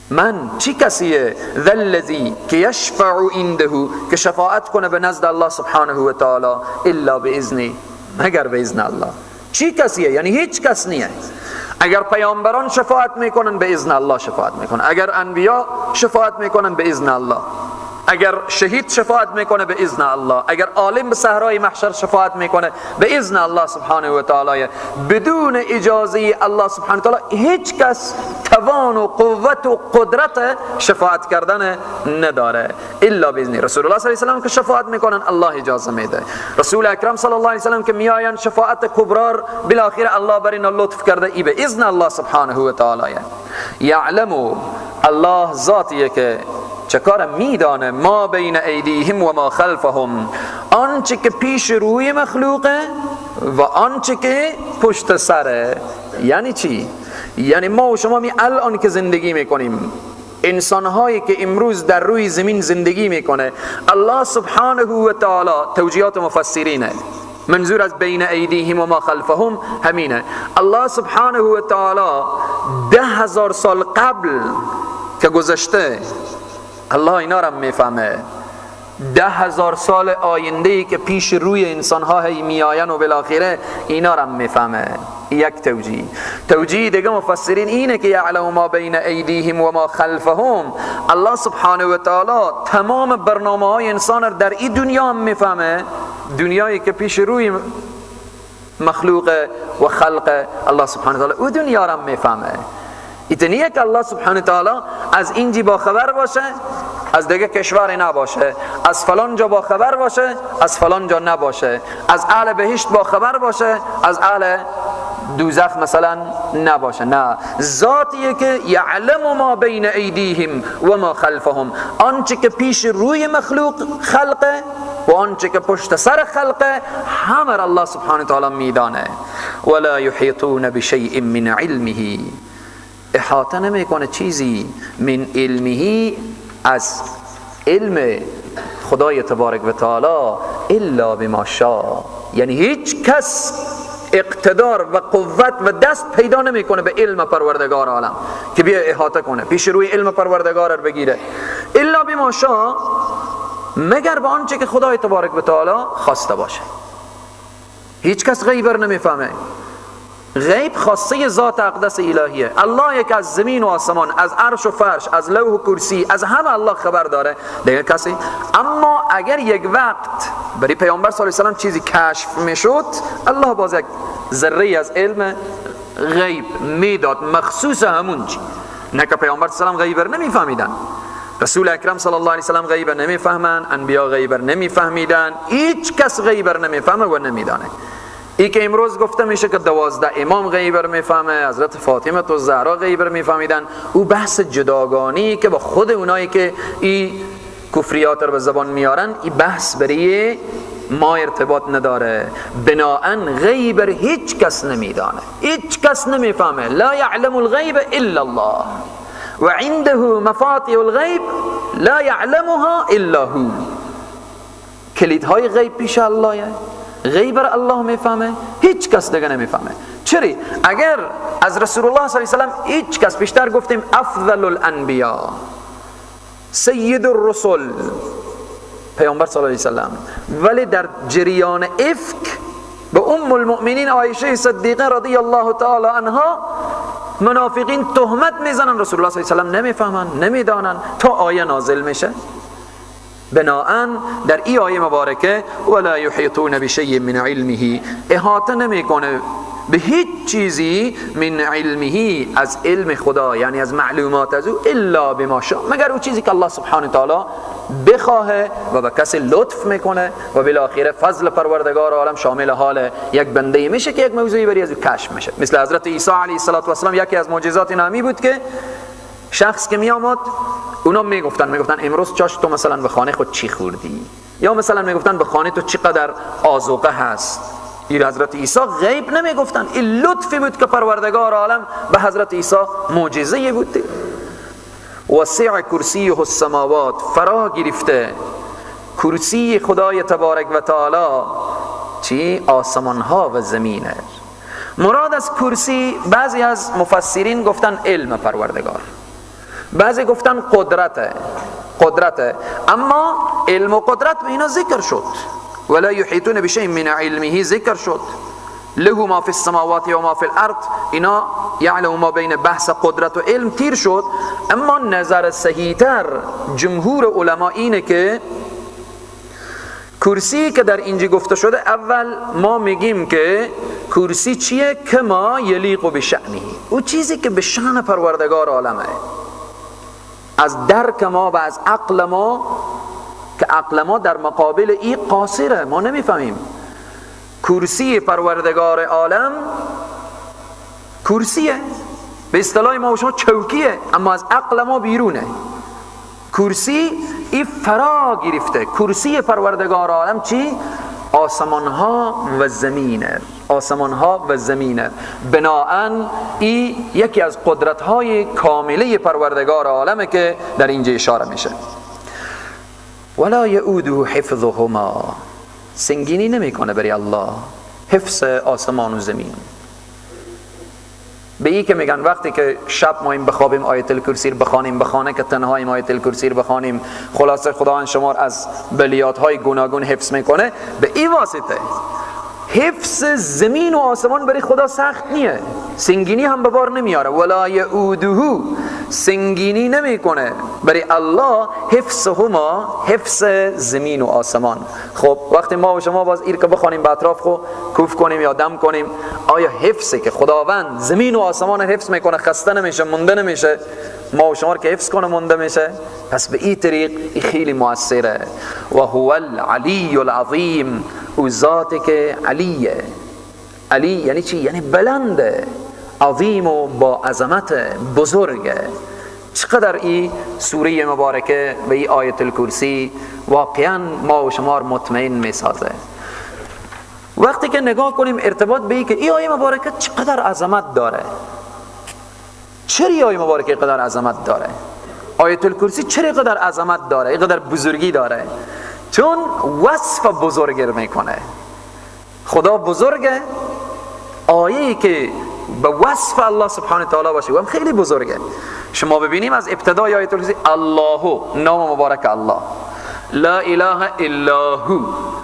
من چی کسیه، ذا الذی که یشفع عنده، که شفاعت کنه به نزد الله سبحانه و تعالی، الا باذنه، مگر به اذن الله. چی کسیه؟ یعنی هیچ کس نیه. اگر پیامبران شفاعت میکنن به اذن الله شفاعت میکنن، اگر انبیا شفاعت میکنن به اذن الله، اگر شهید شفاعت میکنه به اذن الله، اگر عالم به صحرای محشر شفاعت میکنه به اذن الله سبحانه و تعالی. بدون اجازه الله سبحانه و تعالی هیچ کس توان و قوت و قدرت شفاعت کردن نداره الا باذن رسول الله صلی الله علیه و سلم که شفاعت میکنن الله اجازه میده. رسول اکرم صلی الله علیه و سلم که میآیند شفاعت کبرار بالاخره الله بر اینا لطف کرده، ای به اذن الله سبحانه و تعالی. یعلم، الله ذاتیه که چه کار میدانه، ما بین ایدیهم و ما خلفهم، آنچه که پیش روی مخلوقه و آنچه که پشت سره. یعنی چی؟ یعنی ما و شما می الان که زندگی میکنیم، انسانهایی که امروز در روی زمین زندگی میکنه، الله سبحانه و تعالی توجیهات مفسرینه، منظور از بین ایدیهم و ما خلفهم همینه. الله سبحانه و تعالی 10,000 سال قبل که گذشته الله اینا را میفهمه، 10,000 سال آینده ای که پیش روی انسان ها هی میآین و بالاخره اینا را میفهمه. یک توجیه. توجیه دیگه مفسرین اینه که یعلم ما بین ایدیهم و ما خلفهم، الله سبحانه و تعالی تمام برنامه های انسان را در این دنیا هم میفهمه، دنیایی که پیش روی مخلوق و خلق الله سبحانه و تعالی، او دنیا را میفهمه. ایتنیه که الله سبحانه تعالی از اینجی با خبر باشه، از دیگه کشور نباشه، از فلان جا با خبر باشه، از فلان جا نباشه، از اهل بهشت با خبر باشه، از اهل دوزخ مثلا نباشه. نه، ذاتیه که یعلم ما بین ایدیهم و ما خلفهم، آنچه که پیش روی مخلوق خلقه و آنچه که پشت سر خلقه همه الله سبحانه تعالی میدانه. ولا یحیطون بشیء من علمه، احاطه نمیکنه چیزی من علمه، از علم خدای تبارک و تعالی الا بما شاء، یعنی هیچ کس اقتدار و قوت و دست پیدا نمیکنه به علم پروردگار عالم که بیا احاطه کنه، پیش روی علم پروردگار رو بگیره. الا بما شاء، مگر به آنچه که خدای تبارک و تعالی خواسته باشه. هیچ کس غیب رو نمیفهمه. غیب خاصه ذات اقدس الهیه. الله یک از زمین و آسمان، از عرش و فرش، از لوح و کرسی، از همه الله خبر داره، دیگه کسی. اما اگر یک وقت برای پیامبر صلی الله علیه و سلم چیزی کشف میشد، الله باز یک ذره از علم غیب میداد مخصوص همون چی، نه که پیامبر صلی الله علیه و سلم غیب رو نمیفهمیدن. رسول اکرم صلی الله علیه و سلم غیب نمیفهمن، انبیا غیب نمیفهمیدن، هیچ کس غیب نمیفهمه و نمیدانه. ای که امروز گفته میشه که 12 امام غیب رو میفهمه، حضرت فاطمه و زهرا غیب رو میفهمیدن، او بحث جداگانی که با خود اونایی که ای کفریات رو به زبان میارن، ای بحث برای ما ارتباط نداره. بناهن غیب رو هیچ کس نمیدانه، هیچ کس نمیفهمه. لا یعلم الغیب الا الله و عنده مفاتیح الغیب لا یعلمها الا هو. کلیدهای غیب پیش اللهه، غیب را الله میفهمه، هیچ کس دیگه نمیفهمه. چرا؟ اگر از رسول الله صلی الله علیه و سلم هیچ کس، بیشتر گفتیم افضل الانبیا، سید الرسل، پیامبر صلی الله علیه و سلم، ولی در جریان افک به ام المؤمنین عایشه صدیقه رضی الله تعالی عنها منافقین تهمت میزنن، رسول الله صلی الله علیه و سلم نمیفهمن، نمیدانن، تا آیه نازل میشه. بناهن در ای آیه مبارکه ولا یحیطون بشیء من علمه، احاطه نمیکنه به هیچ چیزی من علمه، از علم خدا، یعنی از معلومات از او، الا بما شاء، مگر او چیزی که الله سبحانه تعالی بخواه و به کسی لطف میکنه و بالاخره فضل پروردگار عالم شامل حال یک بنده میشه که یک موضوعی بری از او کشف میشه. مثل حضرت عیسی علیه السلام یکی از معجزات نامی بود که شخص که می آمد اونا میگفتن امروز چاش تو مثلا به خانه خود چی خوردی، یا مثلا میگفتن به خانه تو چقدر آذوقه هست. این حضرت عیسی غیب نمیگفتن، این لطفی بود که پروردگار عالم به حضرت عیسی معجزه بود. وسع کرسیه السماوات، فرا گرفته کرسی خدای تبارک و تعالی چی؟ آسمان ها و زمینه. مراد از کرسی بعضی از مفسرین گفتن علم پروردگار، بعضی گفتن قدرته، قدرته، اما علم و قدرت به اینا ذکر شد. ولا یحیطون بشیء من علمه ذکر شد، له ما فی السماوات و ما فی الارض، اینا یعلم ما بین بحث قدرت و علم تیر شد. اما نظر صحیح‌تر جمهور علما اینه که کرسی که در اینجا گفته شده، اول ما میگیم که کرسی چیه؟ کما یلیق بشأنه، او چیزی که به شأن پروردگار عالمه، از درک ما و از عقل ما، که عقل ما در مقابل ای قاصره، ما نمیفهمیم. کرسی پروردگار عالم کرسیه، به اصطلاح ما و شما چوکیه، اما از عقل ما بیرونه. کرسی ای فرا گرفته. کرسی پروردگار عالم چی؟ آسمان ها و زمینه، آسمان ها و زمینه. بناهن ای یکی از قدرت های کامله پروردگار عالمه که در اینجا اشاره میشه. ولا یؤوده حفظهما، سنگینی نمیکنه برای الله حفظ آسمان و زمین. به ای که میگن وقتی که شب ما این بخوابیم آیت الکرسی رو بخوانیم، بخانه که تنهاییم آیت الکرسی رو بخوانیم، خلاصه خداوند شما از بلیات های گوناگون حفظ میکنه. به این واسطه حفظ زمین و آسمان برای خدا سخت نیه، سنگینی هم به بار نمیاره. ولا یؤوده، سنگینی نمیکنه برای الله حفظ هما، حفظ زمین و آسمان. خب وقتی ما و شما باز ایر که بخوانیم به اطراف خو کوف کنیم یا دم کنیم، آیا حفظه که خداوند زمین و آسمان حفظ میکنه خسته نمیشه، مونده نمیشه؟ ما و شما که حفظ کنه مونده میشه؟ پس به این طریق این خیلی موثره. و هو العلی العظیم، او ذاتی که علیه. علی یعنی چی؟ یعنی بلنده، عظیم و با عظمت بزرگه. چقدر این سوره مبارکه و این آیت الکرسی واقعا ما و شما مطمئن میسازه. وقتی که نگاه کنیم ارتباط به این که این آیه مبارکه چقدر عظمت داره، چرا این آیه مبارکه قدر عظمت داره؟ آیت الکرسی چرا قدر عظمت داره، اینقدر بزرگی داره؟ چون وصف بزرگ میکنه. خدا بزرگه، آیه‌ای که به وصف الله سبحانه تعالی باشه و هم خیلی بزرگه. شما ببینیم از ابتدای آیت الکرسی، الله نام مبارک الله، لا اله الا هو،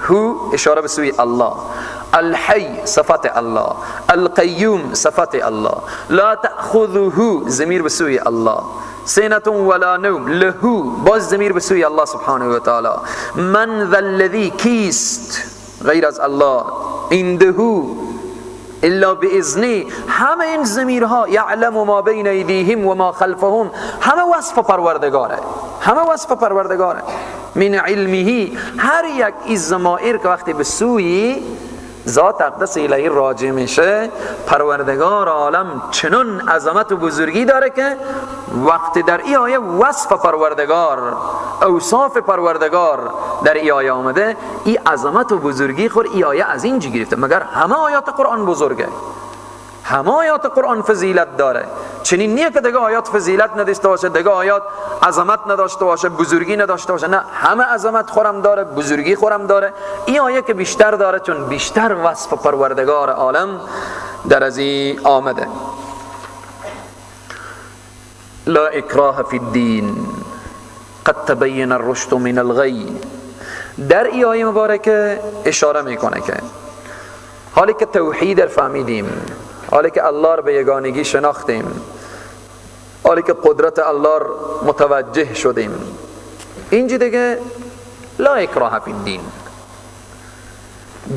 هو اشاره به سوی الله، الحی صفت الله، القیوم صفت الله، لا تأخذه ضمیر به سوی الله، سنة ولا نوم له باز ضمیر به سوی الله سبحانه و تعالی، من ذا الذی کیست غیر از الله، عنده الا باذنی، همه این ضمیرها، یعلم ما بین ایدیهم و ما خلفهم، همه وصف پروردگاره، همه وصف پروردگاره. من علمه، هر یک این ضمائر که وقتی به سوی ذات اقدس الهی راجع میشه، پروردگار عالم چنون عظمت و بزرگی داره که وقتی در ای آیه وصف پروردگار، اوصاف پروردگار در ای آیه آمده، ای عظمت و بزرگی خور ای آیه از اینجا گرفته. مگر همه آیات قرآن بزرگه، همه آیات قرآن فضیلت داره. چنین نیه که دیگه آیات فضیلت نداشته باشه، دیگه آیات عظمت نداشته باشه، بزرگی نداشته باشه. نه، همه عظمت خورم داره، بزرگی خورم داره. این آیه که بیشتر داره، چون بیشتر وصف پروردگار عالم در از این آمده. لا اکراه فی الدین قد تبین الرشد من الغی. در این آیه مبارکه اشاره میکنه که حالی که توحید را فهمیدیم، حالی که الله را به یگانگی شناختیم، حالی که قدرت الله را متوجه شدیم، اینجا دیگه لا اکراه فی الدین،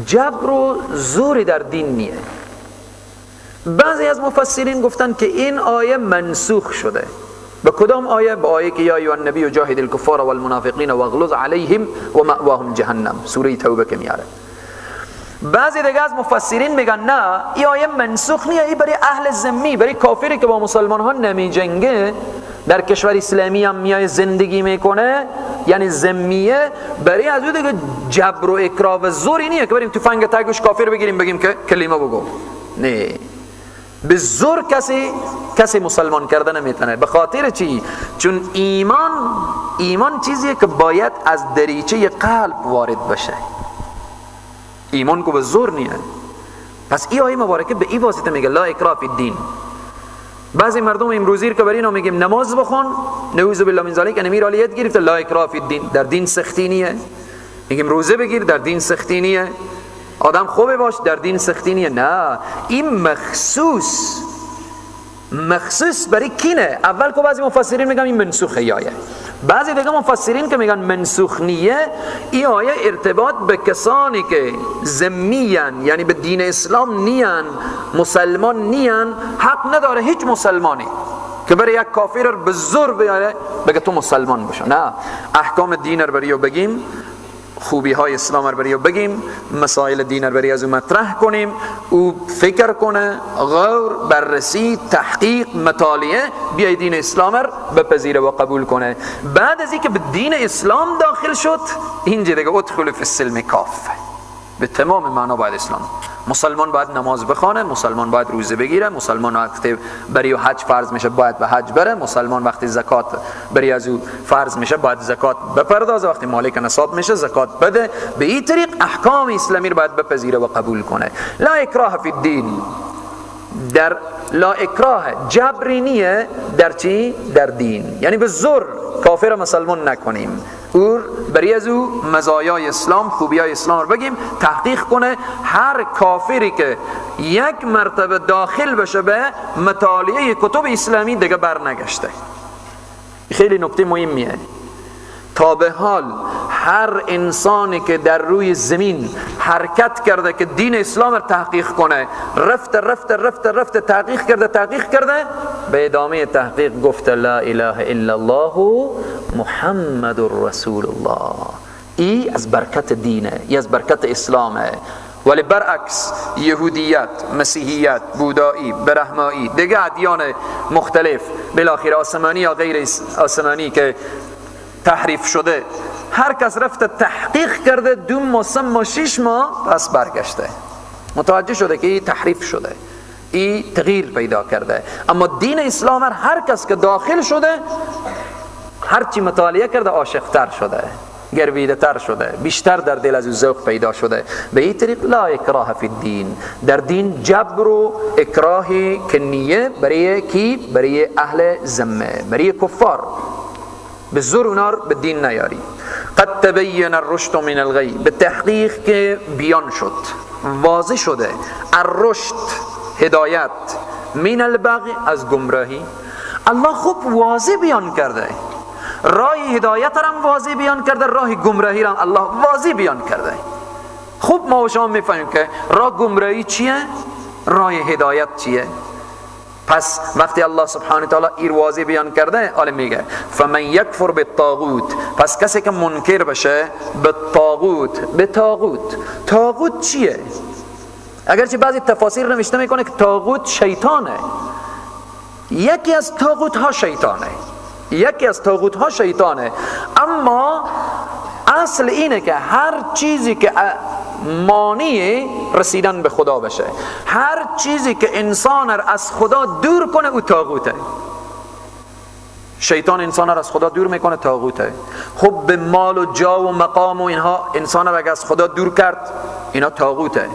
جبر و زور در دین نیه. بعضی از مفسرین گفتن که این آیه منسوخ شده. به کدام آیه؟ به آیه که یا ایها النبی جاهد الکفار والمنافقین واغلظ علیهم و مأواهم جهنم، سوره توبه که میاره. بعضی دیگه از مفسرین میگن نه، این آیه منسوخ نیه، این برای اهل ذمی، برای کافری که با مسلمان ها نمی جنگه، در کشور اسلامی هم میای زندگی میکنه، یعنی ذمیه، برای از او دیگه جبر و اکراه و زوری نیه که بریم تفنگ تگوش کافر بگیریم بگیم که کلمه بگو. نه، به زور کسی مسلمان کرده نمیتونه. به خاطر چی؟ چون ایمان چیزیه که باید از دریچه قلب وارد بشه. ایمان کو به زور نیه. پس ای آیه مبارکه به ای واسطه میگه لا اکراه فی الدین. بعضی مردم امروزی که برای اینا میگیم نماز بخون، نعوذ بالله من ذلک، امیر علیت گرفته لا اکراه فی الدین، در دین سختی نیه. میگیم روزه بگیر، در دین سختی نیه. آدم خوبه باش، در دین سختی نیه. نه، این مخصوص برای کینه. اول که بعضی مفسرین میگن این منسوخه آیه، بعضی دیگه مفسرین که میگن منسوخ نیه، این آیه ارتباط به کسانی که ذمیان، یعنی به دین اسلام نیان، مسلمان نیان، حق نداره هیچ مسلمانی که برای یک کافر به زور بیاره بگه تو مسلمان باشه. نه، احکام دین رو برای بگیم، خوبی های اسلام رو برای بگیم، مسائل دین رو برای از او مطرح کنیم، او فکر کنه، غور، بررسی، تحقیق، مطالعه، بیای دین اسلام رو بپذیره و قبول کنه. بعد از اینکه به دین اسلام داخل شد، اینجا دیگه ادخل فی السلم کافه، به تمام معنا باید اسلام. مسلمان باید نماز بخونه، مسلمان باید روزه بگیره، مسلمان وقتی برای حج فرض میشه باید به حج بره، مسلمان وقتی زکات برای از او فرض میشه باید زکات بپردازه، وقتی مالک نصاب میشه زکات بده. به این طریق احکام اسلامی رو باید بپذیره و قبول کنه. لا اکراه فی الدین، در لا اکراه جبری نیه در چی؟ در دین، یعنی به زور کافر مسلمان نکنیم، اور برای از او مزایای اسلام، خوبیای اسلام رو بگیم، تحقیق کنه. هر کافری که یک مرتبه داخل بشه به مطالعه کتب اسلامی دیگه بر نگشته. خیلی نکته مهمیه. تا به حال هر انسانی که در روی زمین حرکت کرده که دین اسلام رو تحقیق کنه، رفت رفت رفت رفت تحقیق کرده تحقیق کرده، به ادامه تحقیق گفت لا اله الا الله محمد رسول الله. ای از برکت دینه، ای از برکت اسلامه. ولی برعکس یهودیت، مسیحیت، بودایی، برهمایی، دیگه ادیان مختلف بالاخره آسمانی یا غیر آسمانی که تحریف شده، هر کس رفته تحقیق کرده، 2 ماه 3 ماه 6 ماه پس برگشته، متوجه شده که این تحریف شده، این تغییر پیدا کرده. اما دین اسلام هر کس که داخل شده، هرچی مطالعه کرده عاشقتر شده، گرویده تر شده، بیشتر در دل از او ذوق پیدا شده. به این طریق لا اکراه فی الدین، در دین جبر و اکراه کنیه برای کی؟ برای اهل ذمه، برای کفار، به زور اونار به دین نیاری. قد تبین الرشد من الغی، به تحقیق که بیان شد، واضح شده، الرشد هدایت، من البغی از گمراهی. الله خوب واضح بیان کرده، راه هدایت را واضح بیان کرده، راه گمراهی را الله واضح بیان کرده. خوب ما و شما میفهمیم که راه گمراهی چیه، راه هدایت چیه. پس وقتی الله سبحانه تعالی ایر واضح بیان کرده، حالا میگه فمن یکفر بالطاغوت، پس کسی که منکر بشه به طاغوت، به طاغوت. طاغوت چیه؟ اگرچه بعضی تفاسیر نوشته میکنه که طاغوت شیطانه، یکی از طاغوت ها شیطانه، یکی از طاغوت ها شیطانه، اما اصل اینه که هر چیزی که مانع رسیدن به خدا بشه، هر چیزی که انسان را از خدا دور کنه، او طاغوته. شیطان انسان را از خدا دور میکنه، طاغوته. خب به مال و جا و مقام و اینها انسان را اگر از خدا دور کرد، اینا طاغوته.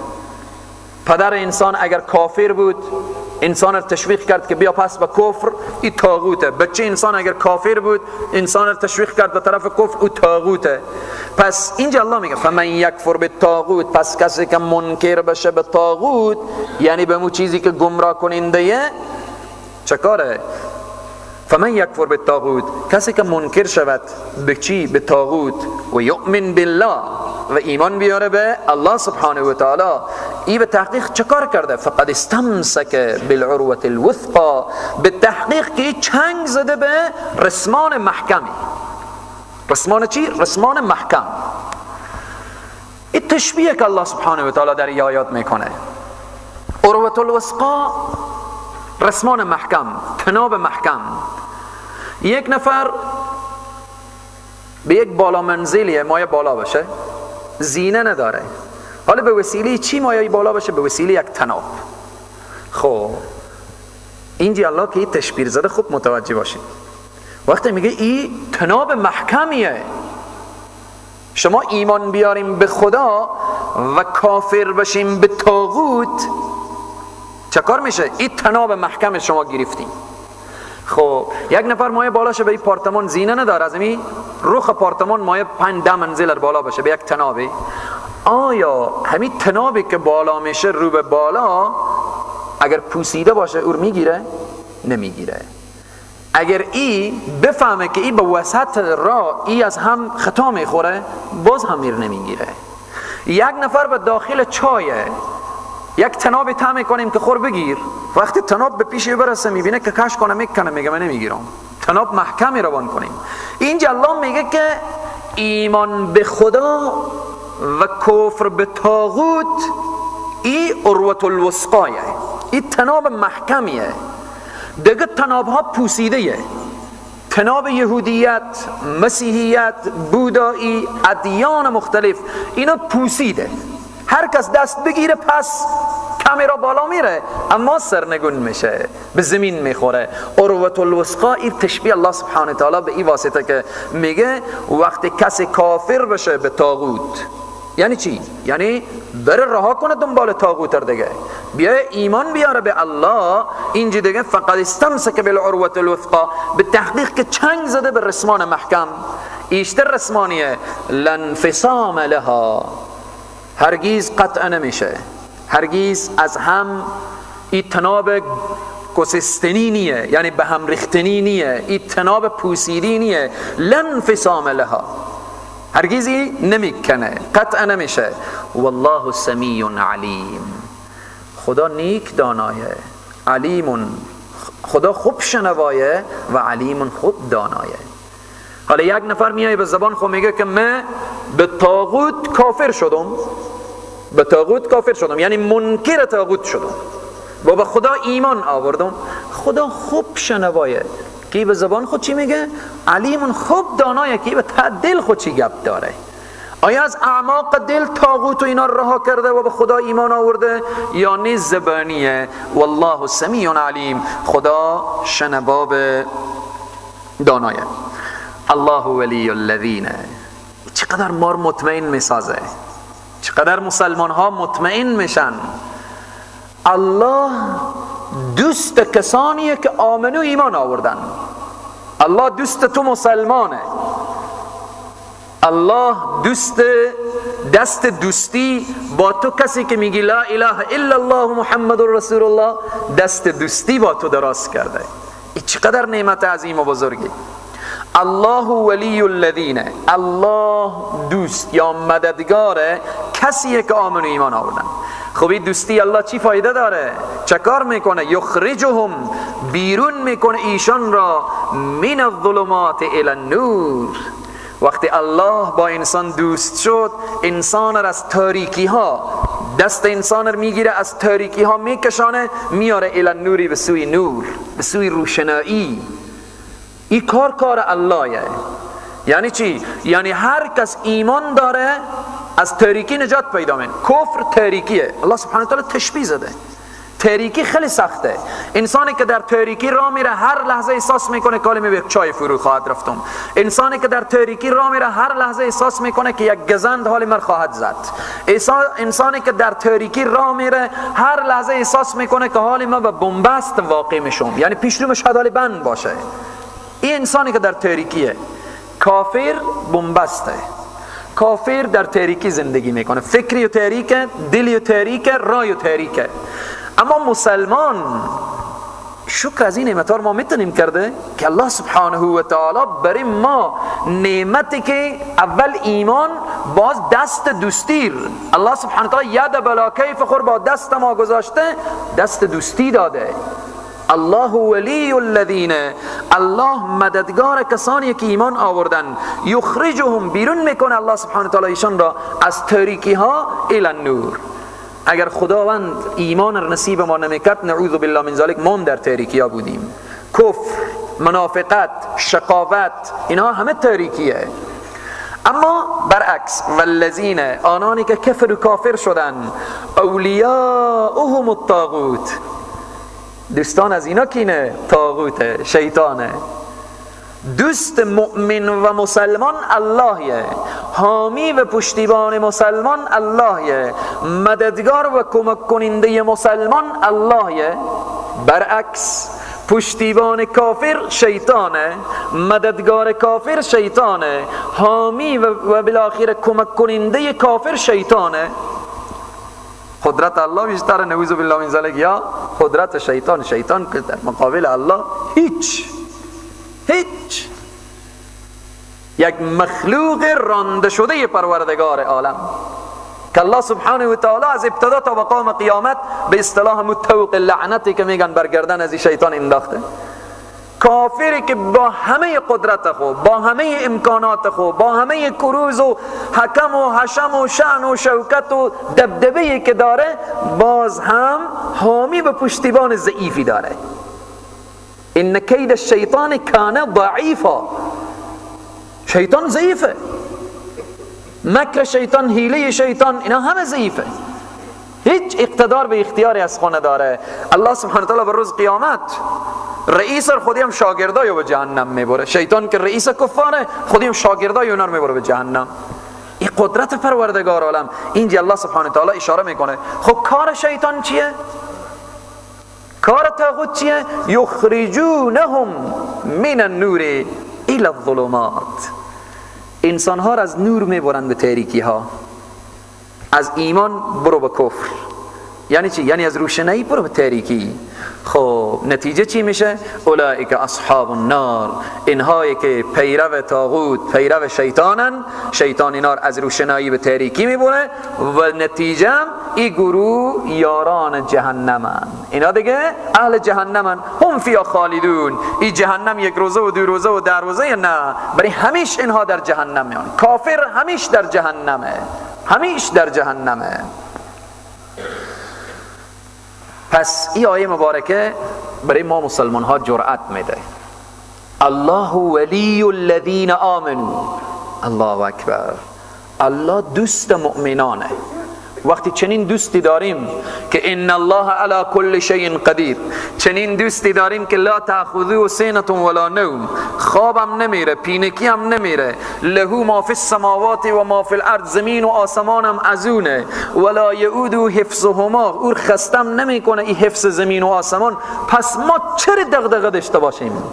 پدر انسان اگر کافر بود، انسان را تشویق کرد که بیا پس به کفر، این طاغوته. بچه انسان اگر کافر بود، انسان را تشویق کرد به طرف کفر، او طاغوته. پس اینجا الله میگه فمن یکفر بالطاغوت، پس کسی که منکر بشه به طاغوت، یعنی به مو چیزی که گمراه کننده، چه کاره؟ فمن یکفر بالطاغوت، کسی که منکر شود به چی؟ به طاغوت، و یؤمن بالله، و ایمان بیاره به الله سبحانه و تعالی، ای به تحقیق چه کار کرده؟ فقد استمسک بالعروة الوثقا، به تحقیق که چنگ زده به رسمان محکمی. رسمان چی؟ رسمان محکم. این تشبیه که الله سبحانه و تعالی در این آیات میکنه، عروة الوثقا رسمان محکم، تناب محکم. یک نفر به یک بالا منزلیه، مایه بالا باشه، زینه نداره، حالا به وسیله چی مایه بالا باشه؟ به وسیله یک تناب. خب اینجا الله که این تشبیه زده، خوب متوجه باشید. وقتی میگه این تناب محکمیه، شما ایمان بیاریم به خدا و کافر بشیم به طاغوت، چه کار میشه؟ این تناب محکم شما گرفتیم. خب یک نفر مایه بالا شه، به این پارتمان زینه نداره، از این رخ پارتمان مایه 5-10 منزل بالا باشه به یک تنابی، آیا همین تنابی که بالا میشه رو به بالا، اگر پوسیده باشه او میگیره؟ نمیگیره. اگر ای بفهمه که ای به وسط را ای از هم خطا میخوره، باز هم میر نمیگیره. یک نفر به داخل چایه، یک تناب تا میکنیم که خور بگیر، وقتی تناب به پیش برسه میبینه که کش کنه میکنه، میگه من نمیگیرم. تناب محکمی روان کنیم. اینجا الله میگه که ایمان به خدا و کفر به طاغوت ای عروة الوثقایه، ای تناب محکمیه. دیگه تناب ها پوسیده، تناب یهودیت، مسیحیت، بودایی، ادیان مختلف، اینا پوسیده. هر کس دست بگیره پس کامرا بالا میره، اما سرنگون میشه، به زمین میخوره. عروة الوثقا این تشبیه الله سبحانه تعالی به این واسطه که میگه وقتی کسی کافر بشه به طاغوت، یعنی چی؟ یعنی بره رها کنه دنبال طاغوت دیگه، بیا ایمان بیاره به الله. اینجا دیگه فقد استمسک بالعروة الوثقا، به تحقیق که چنگ زده به رسمان محکم. ایشتر رسمانیه، لانفصام لها، هرگیز قطع نمیشه، هرگیز از هم این تناب گسستنی نیه، یعنی به هم ریختنی نیه، این تناب پوسیدی نیه. لانفصام لها، هرگیزی نمیکنه، قطع نمیشه. والله سمیع علیم، خدا نیک دانایه، علیم خدا خوب شنوایه و علیم خوب دانایه. حالا یک نفر میای به زبان خود میگه که من به طاغوت کافر شدم، به طاغوت کافر شدم، یعنی منکر طاغوت شدم و به خدا ایمان آوردم. خدا خوب شنوایه کی به زبان خود چی میگه؟ علیم خوب دانایه کی به دل خود چی گپ داره. آیا از اعماق دل طاغوت و اینا رها کرده و به خدا ایمان آورده یا نیز زبانیه؟ والله سمیع علیم، خدا شنوا به دانایه. الله ولی الذین، چقدر چقدر ما رو مطمئن میسازه، چقدر مسلمان ها مطمئن میشن. الله دوست کسانیه که آمنو ایمان آوردن. الله دوست تو مسلمانه. الله دوست، دست دوستی با تو کسی که میگی لا اله الا الله محمد رسول الله، دست دوستی با تو دراز کرده. این چقدر نعمت عظیم و بزرگی. الله ولی الذین، الله دوست یا مددگار کسیه که آمن و ایمان آوردن. خب این دوستی الله چی فایده داره؟ چه کار میکنه؟ یخرجهم، بیرون میکنه ایشان را، من الظلمات الی النور. وقتی الله با انسان دوست شد، انسان را از تاریکی ها، دست انسان را میگیره، از تاریکی ها میکشانه، میاره الی النوری، به سوی نور، به سوی روشنایی. این کار کار اللهه. یعنی چی؟ یعنی هر کس ایمان داره از تاریکی نجات پیدا میکنه. کفر تاریکیه، الله سبحانه و تعالی تشبیه زده. تاریکی خیلی سخته. انسانی که در تاریکی راه میره هر لحظه احساس میکنه کالمه به چای فرو خواهد رفتم. انسانی که در تاریکی راه میره هر لحظه احساس میکنه که یک گزند حال من خواهد زد. انسانی که در تاریکی راه میره هر لحظه احساس میکنه که حال من به بنبست واقع میشم، یعنی پیش رومش حال بند باشه. این انسانی که در تاریکیه، کافر بنبسته. کافر در تاریکی زندگی میکنه، فکری و تاریکه، دلی و تاریکه، رای و تاریکه. اما مسلمان شکر از این نعمت ها ما میتونیم کرده که الله سبحانه و تعالی برای ما نعمتی که اول ایمان، باز دست دوستی. الله سبحانه و تعالی ید بلا کیف خور با دست ما گذاشته، دست دوستی داده. الله ولی الذین، الله مددگار کسانی که ایمان آوردن. یخرجهم، بیرون میکنه الله سبحانه و تعالی ایشان را از تاریکی ها الی النور. اگر خداوند ایمان را نصیب ما نمیکرد، نعوذ بالله من ذلک، ما در تاریکی ها بودیم. کفر، منافقت، شقاوت، اینها همه تاریکیه. اما برعکس، والذین، آنانی که کفر و کافر شدن، اولیاءهم الطاغوت، دوستان از اینا کینه؟ طاغوته، شیطانه. دوست مؤمن و مسلمان اللهیه، حامی و پشتیبان مسلمان اللهیه، مددگار و کمک کننده مسلمان اللهیه. برعکس پشتیبان کافر شیطانه، مددگار کافر شیطانه، حامی و بالاخره کمک کننده کافر شیطانه. قدرت الله بیشتر، نعوذ بالله من ذلک، یا قدرت شیطان. شیطان که در مقابل الله هیچ، هیچ، یک مخلوق رانده شده پروردگار عالم که الله سبحانه و تعالی از ابتدا تا مقام قیامت به اصطلاح متوق لعنتی که میگن برگردن از این شیطان انداخته. کافری که با همه قدرت خود، با همه امکانات خود، با همه کروز و حکم و حشم و شأن و شوکت و دبدبه‌ای که داره، باز هم حامی و پشتیبان ضعیفی داره. ان کید الشیطان کان ضعیفا، شیطان ضعیفه، مکر شیطان، حیله شیطان، اینا همه ضعیفه، هیچ اقتدار به اختیاری از خود نداره. الله سبحانه و تعالی به روز قیامت رئیس خودی هم شاگردای به جهنم میبره. شیطان که رئیس کفاره، خودی هم شاگردای اونا رو میبره به جهنم. این قدرت پروردگار عالم. اینجا الله سبحانه و تعالی اشاره میکنه. خب کار شیطان چیه؟ کار طاغوت چیه؟ یخرجونهم من النور الی الظلمات. انسان ها را از نور میبرند به تاریکی ها. از ایمان برو به کفر. یعنی چی؟ یعنی از روشنایی برو به تاریکی. خب نتیجه چی میشه؟ اولئک اصحاب النار، اینهایی که پیرو طاغوت، پیرو شیطانن، شیطان اینا از روشنایی به تاریکی میبره و نتیجه این گروه یاران جهنمن. اینا دیگه اهل جهنمن، هم فیها خالدون. این جهنم یک روزه و دو روزه و ده روزه نه، برای همیش اینها در جهنم میان. کافر همیش در جهنمه، همیش در جهنمه. پس این آیه مبارکه برای ما مسلمان ها جرأت میده. الله ولی الذین آمنوا. الله اکبر. الله دوست مؤمنانه، وقتی چنین دوستی داریم که ان الله علی کل شیء قدیر، چنین دوستی داریم که لا تأخذه سنة ولا نوم، خوابم نمیره، پینکی هم نمیره، له ما فی السماوات و ما فی الارض، زمین و آسمانم ازونه، ولا یؤوده حفظهما، او خستم نمیکنه این حفظ زمین و آسمان. پس ما چرا دغدغه داشته باشیم؟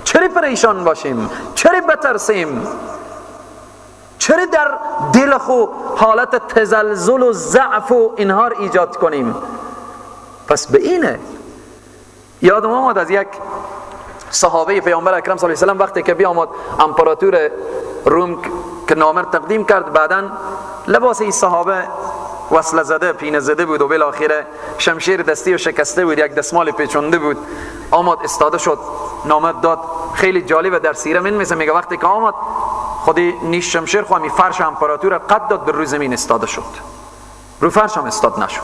چرا پریشان باشیم؟ چرا بترسیم؟ چرا در دل خو حالت تزلزل و ضعف و اینها ایجاد کنیم؟ پس به اینه. یادم آمد از یک صحابه پیامبر اکرم صلی الله علیه و سلم، وقتی که بیامد امپراتور روم که نامه تقدیم کرد، بعدا لباس این صحابه وصله زده، پینه زده بود و بالاخره شمشیر دستی و شکسته بود، یک دستمال پیچونده بود. آمد استاده شد، نامه داد. خیلی جالبه در سیره من مثل میگه وقتی که آمد خودی نیش شمشیر خواهمی فرش امپراتور قد داد، به روی زمین استاده شد، رو فرش هم استاد نشد.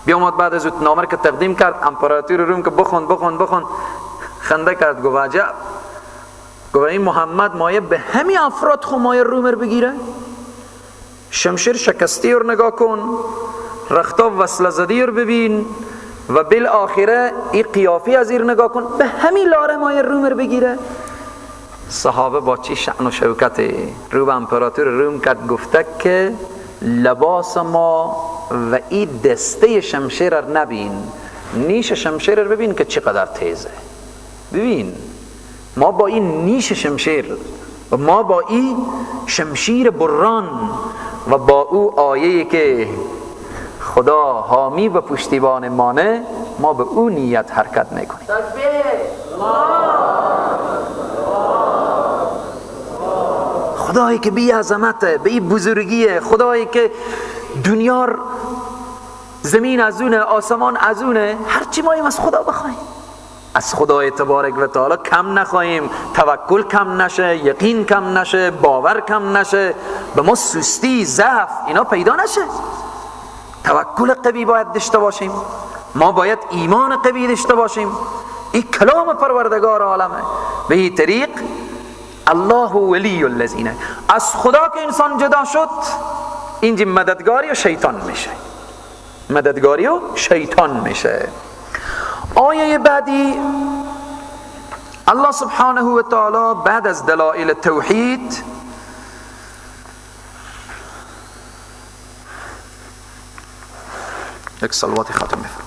بیامد بعد از نامه که تقدیم کرد، امپراتور روم که بخون بخون بخون، خنده کرد، گفت عجب، گفت این محمد مایه به همین افراد خو مایه رومر بگیره؟ شمشیر شکستی رو نگاه کن، رختا وصله زدی رو ببین و بالآخره این قیافی از این نگاه کن، به همین لاره مایه رومر بگیره. صحابه با چی شأن و شوکت رو به امپراتور روم کرد، گفته که لباس ما و این دسته شمشیر رو نبین، نیش شمشیر رو ببین که چقدر تیزه. ببین ما با این نیش شمشیر و ما با این شمشیر بران و با او آیه‌ای که خدا حامی و پشتیبان مانه، ما به او نیت حرکت میکنیم. خدایی که بی عظمته، بی بزرگیه، خدایی که دنیا زمین از اونه، آسمان از اونه، هرچی ماییم از خدا بخوایم، از خدای تبارک و تعالی کم نخواهیم، توکل کم نشه، یقین کم نشه، باور کم نشه، به ما سستی، ضعف اینا پیدا نشه. توکل قوی باید داشته باشیم، ما باید ایمان قوی داشته باشیم. این کلام پروردگار عالمه. به این طریق الله ولی الذین، از خدا که انسان جدا شد اینجا مددگاری و شیطان میشه، مددگاری و شیطان میشه. آیه بعدی الله سبحانه و تعالی بعد از دلائل توحید یک صلوات ختم میفرماید.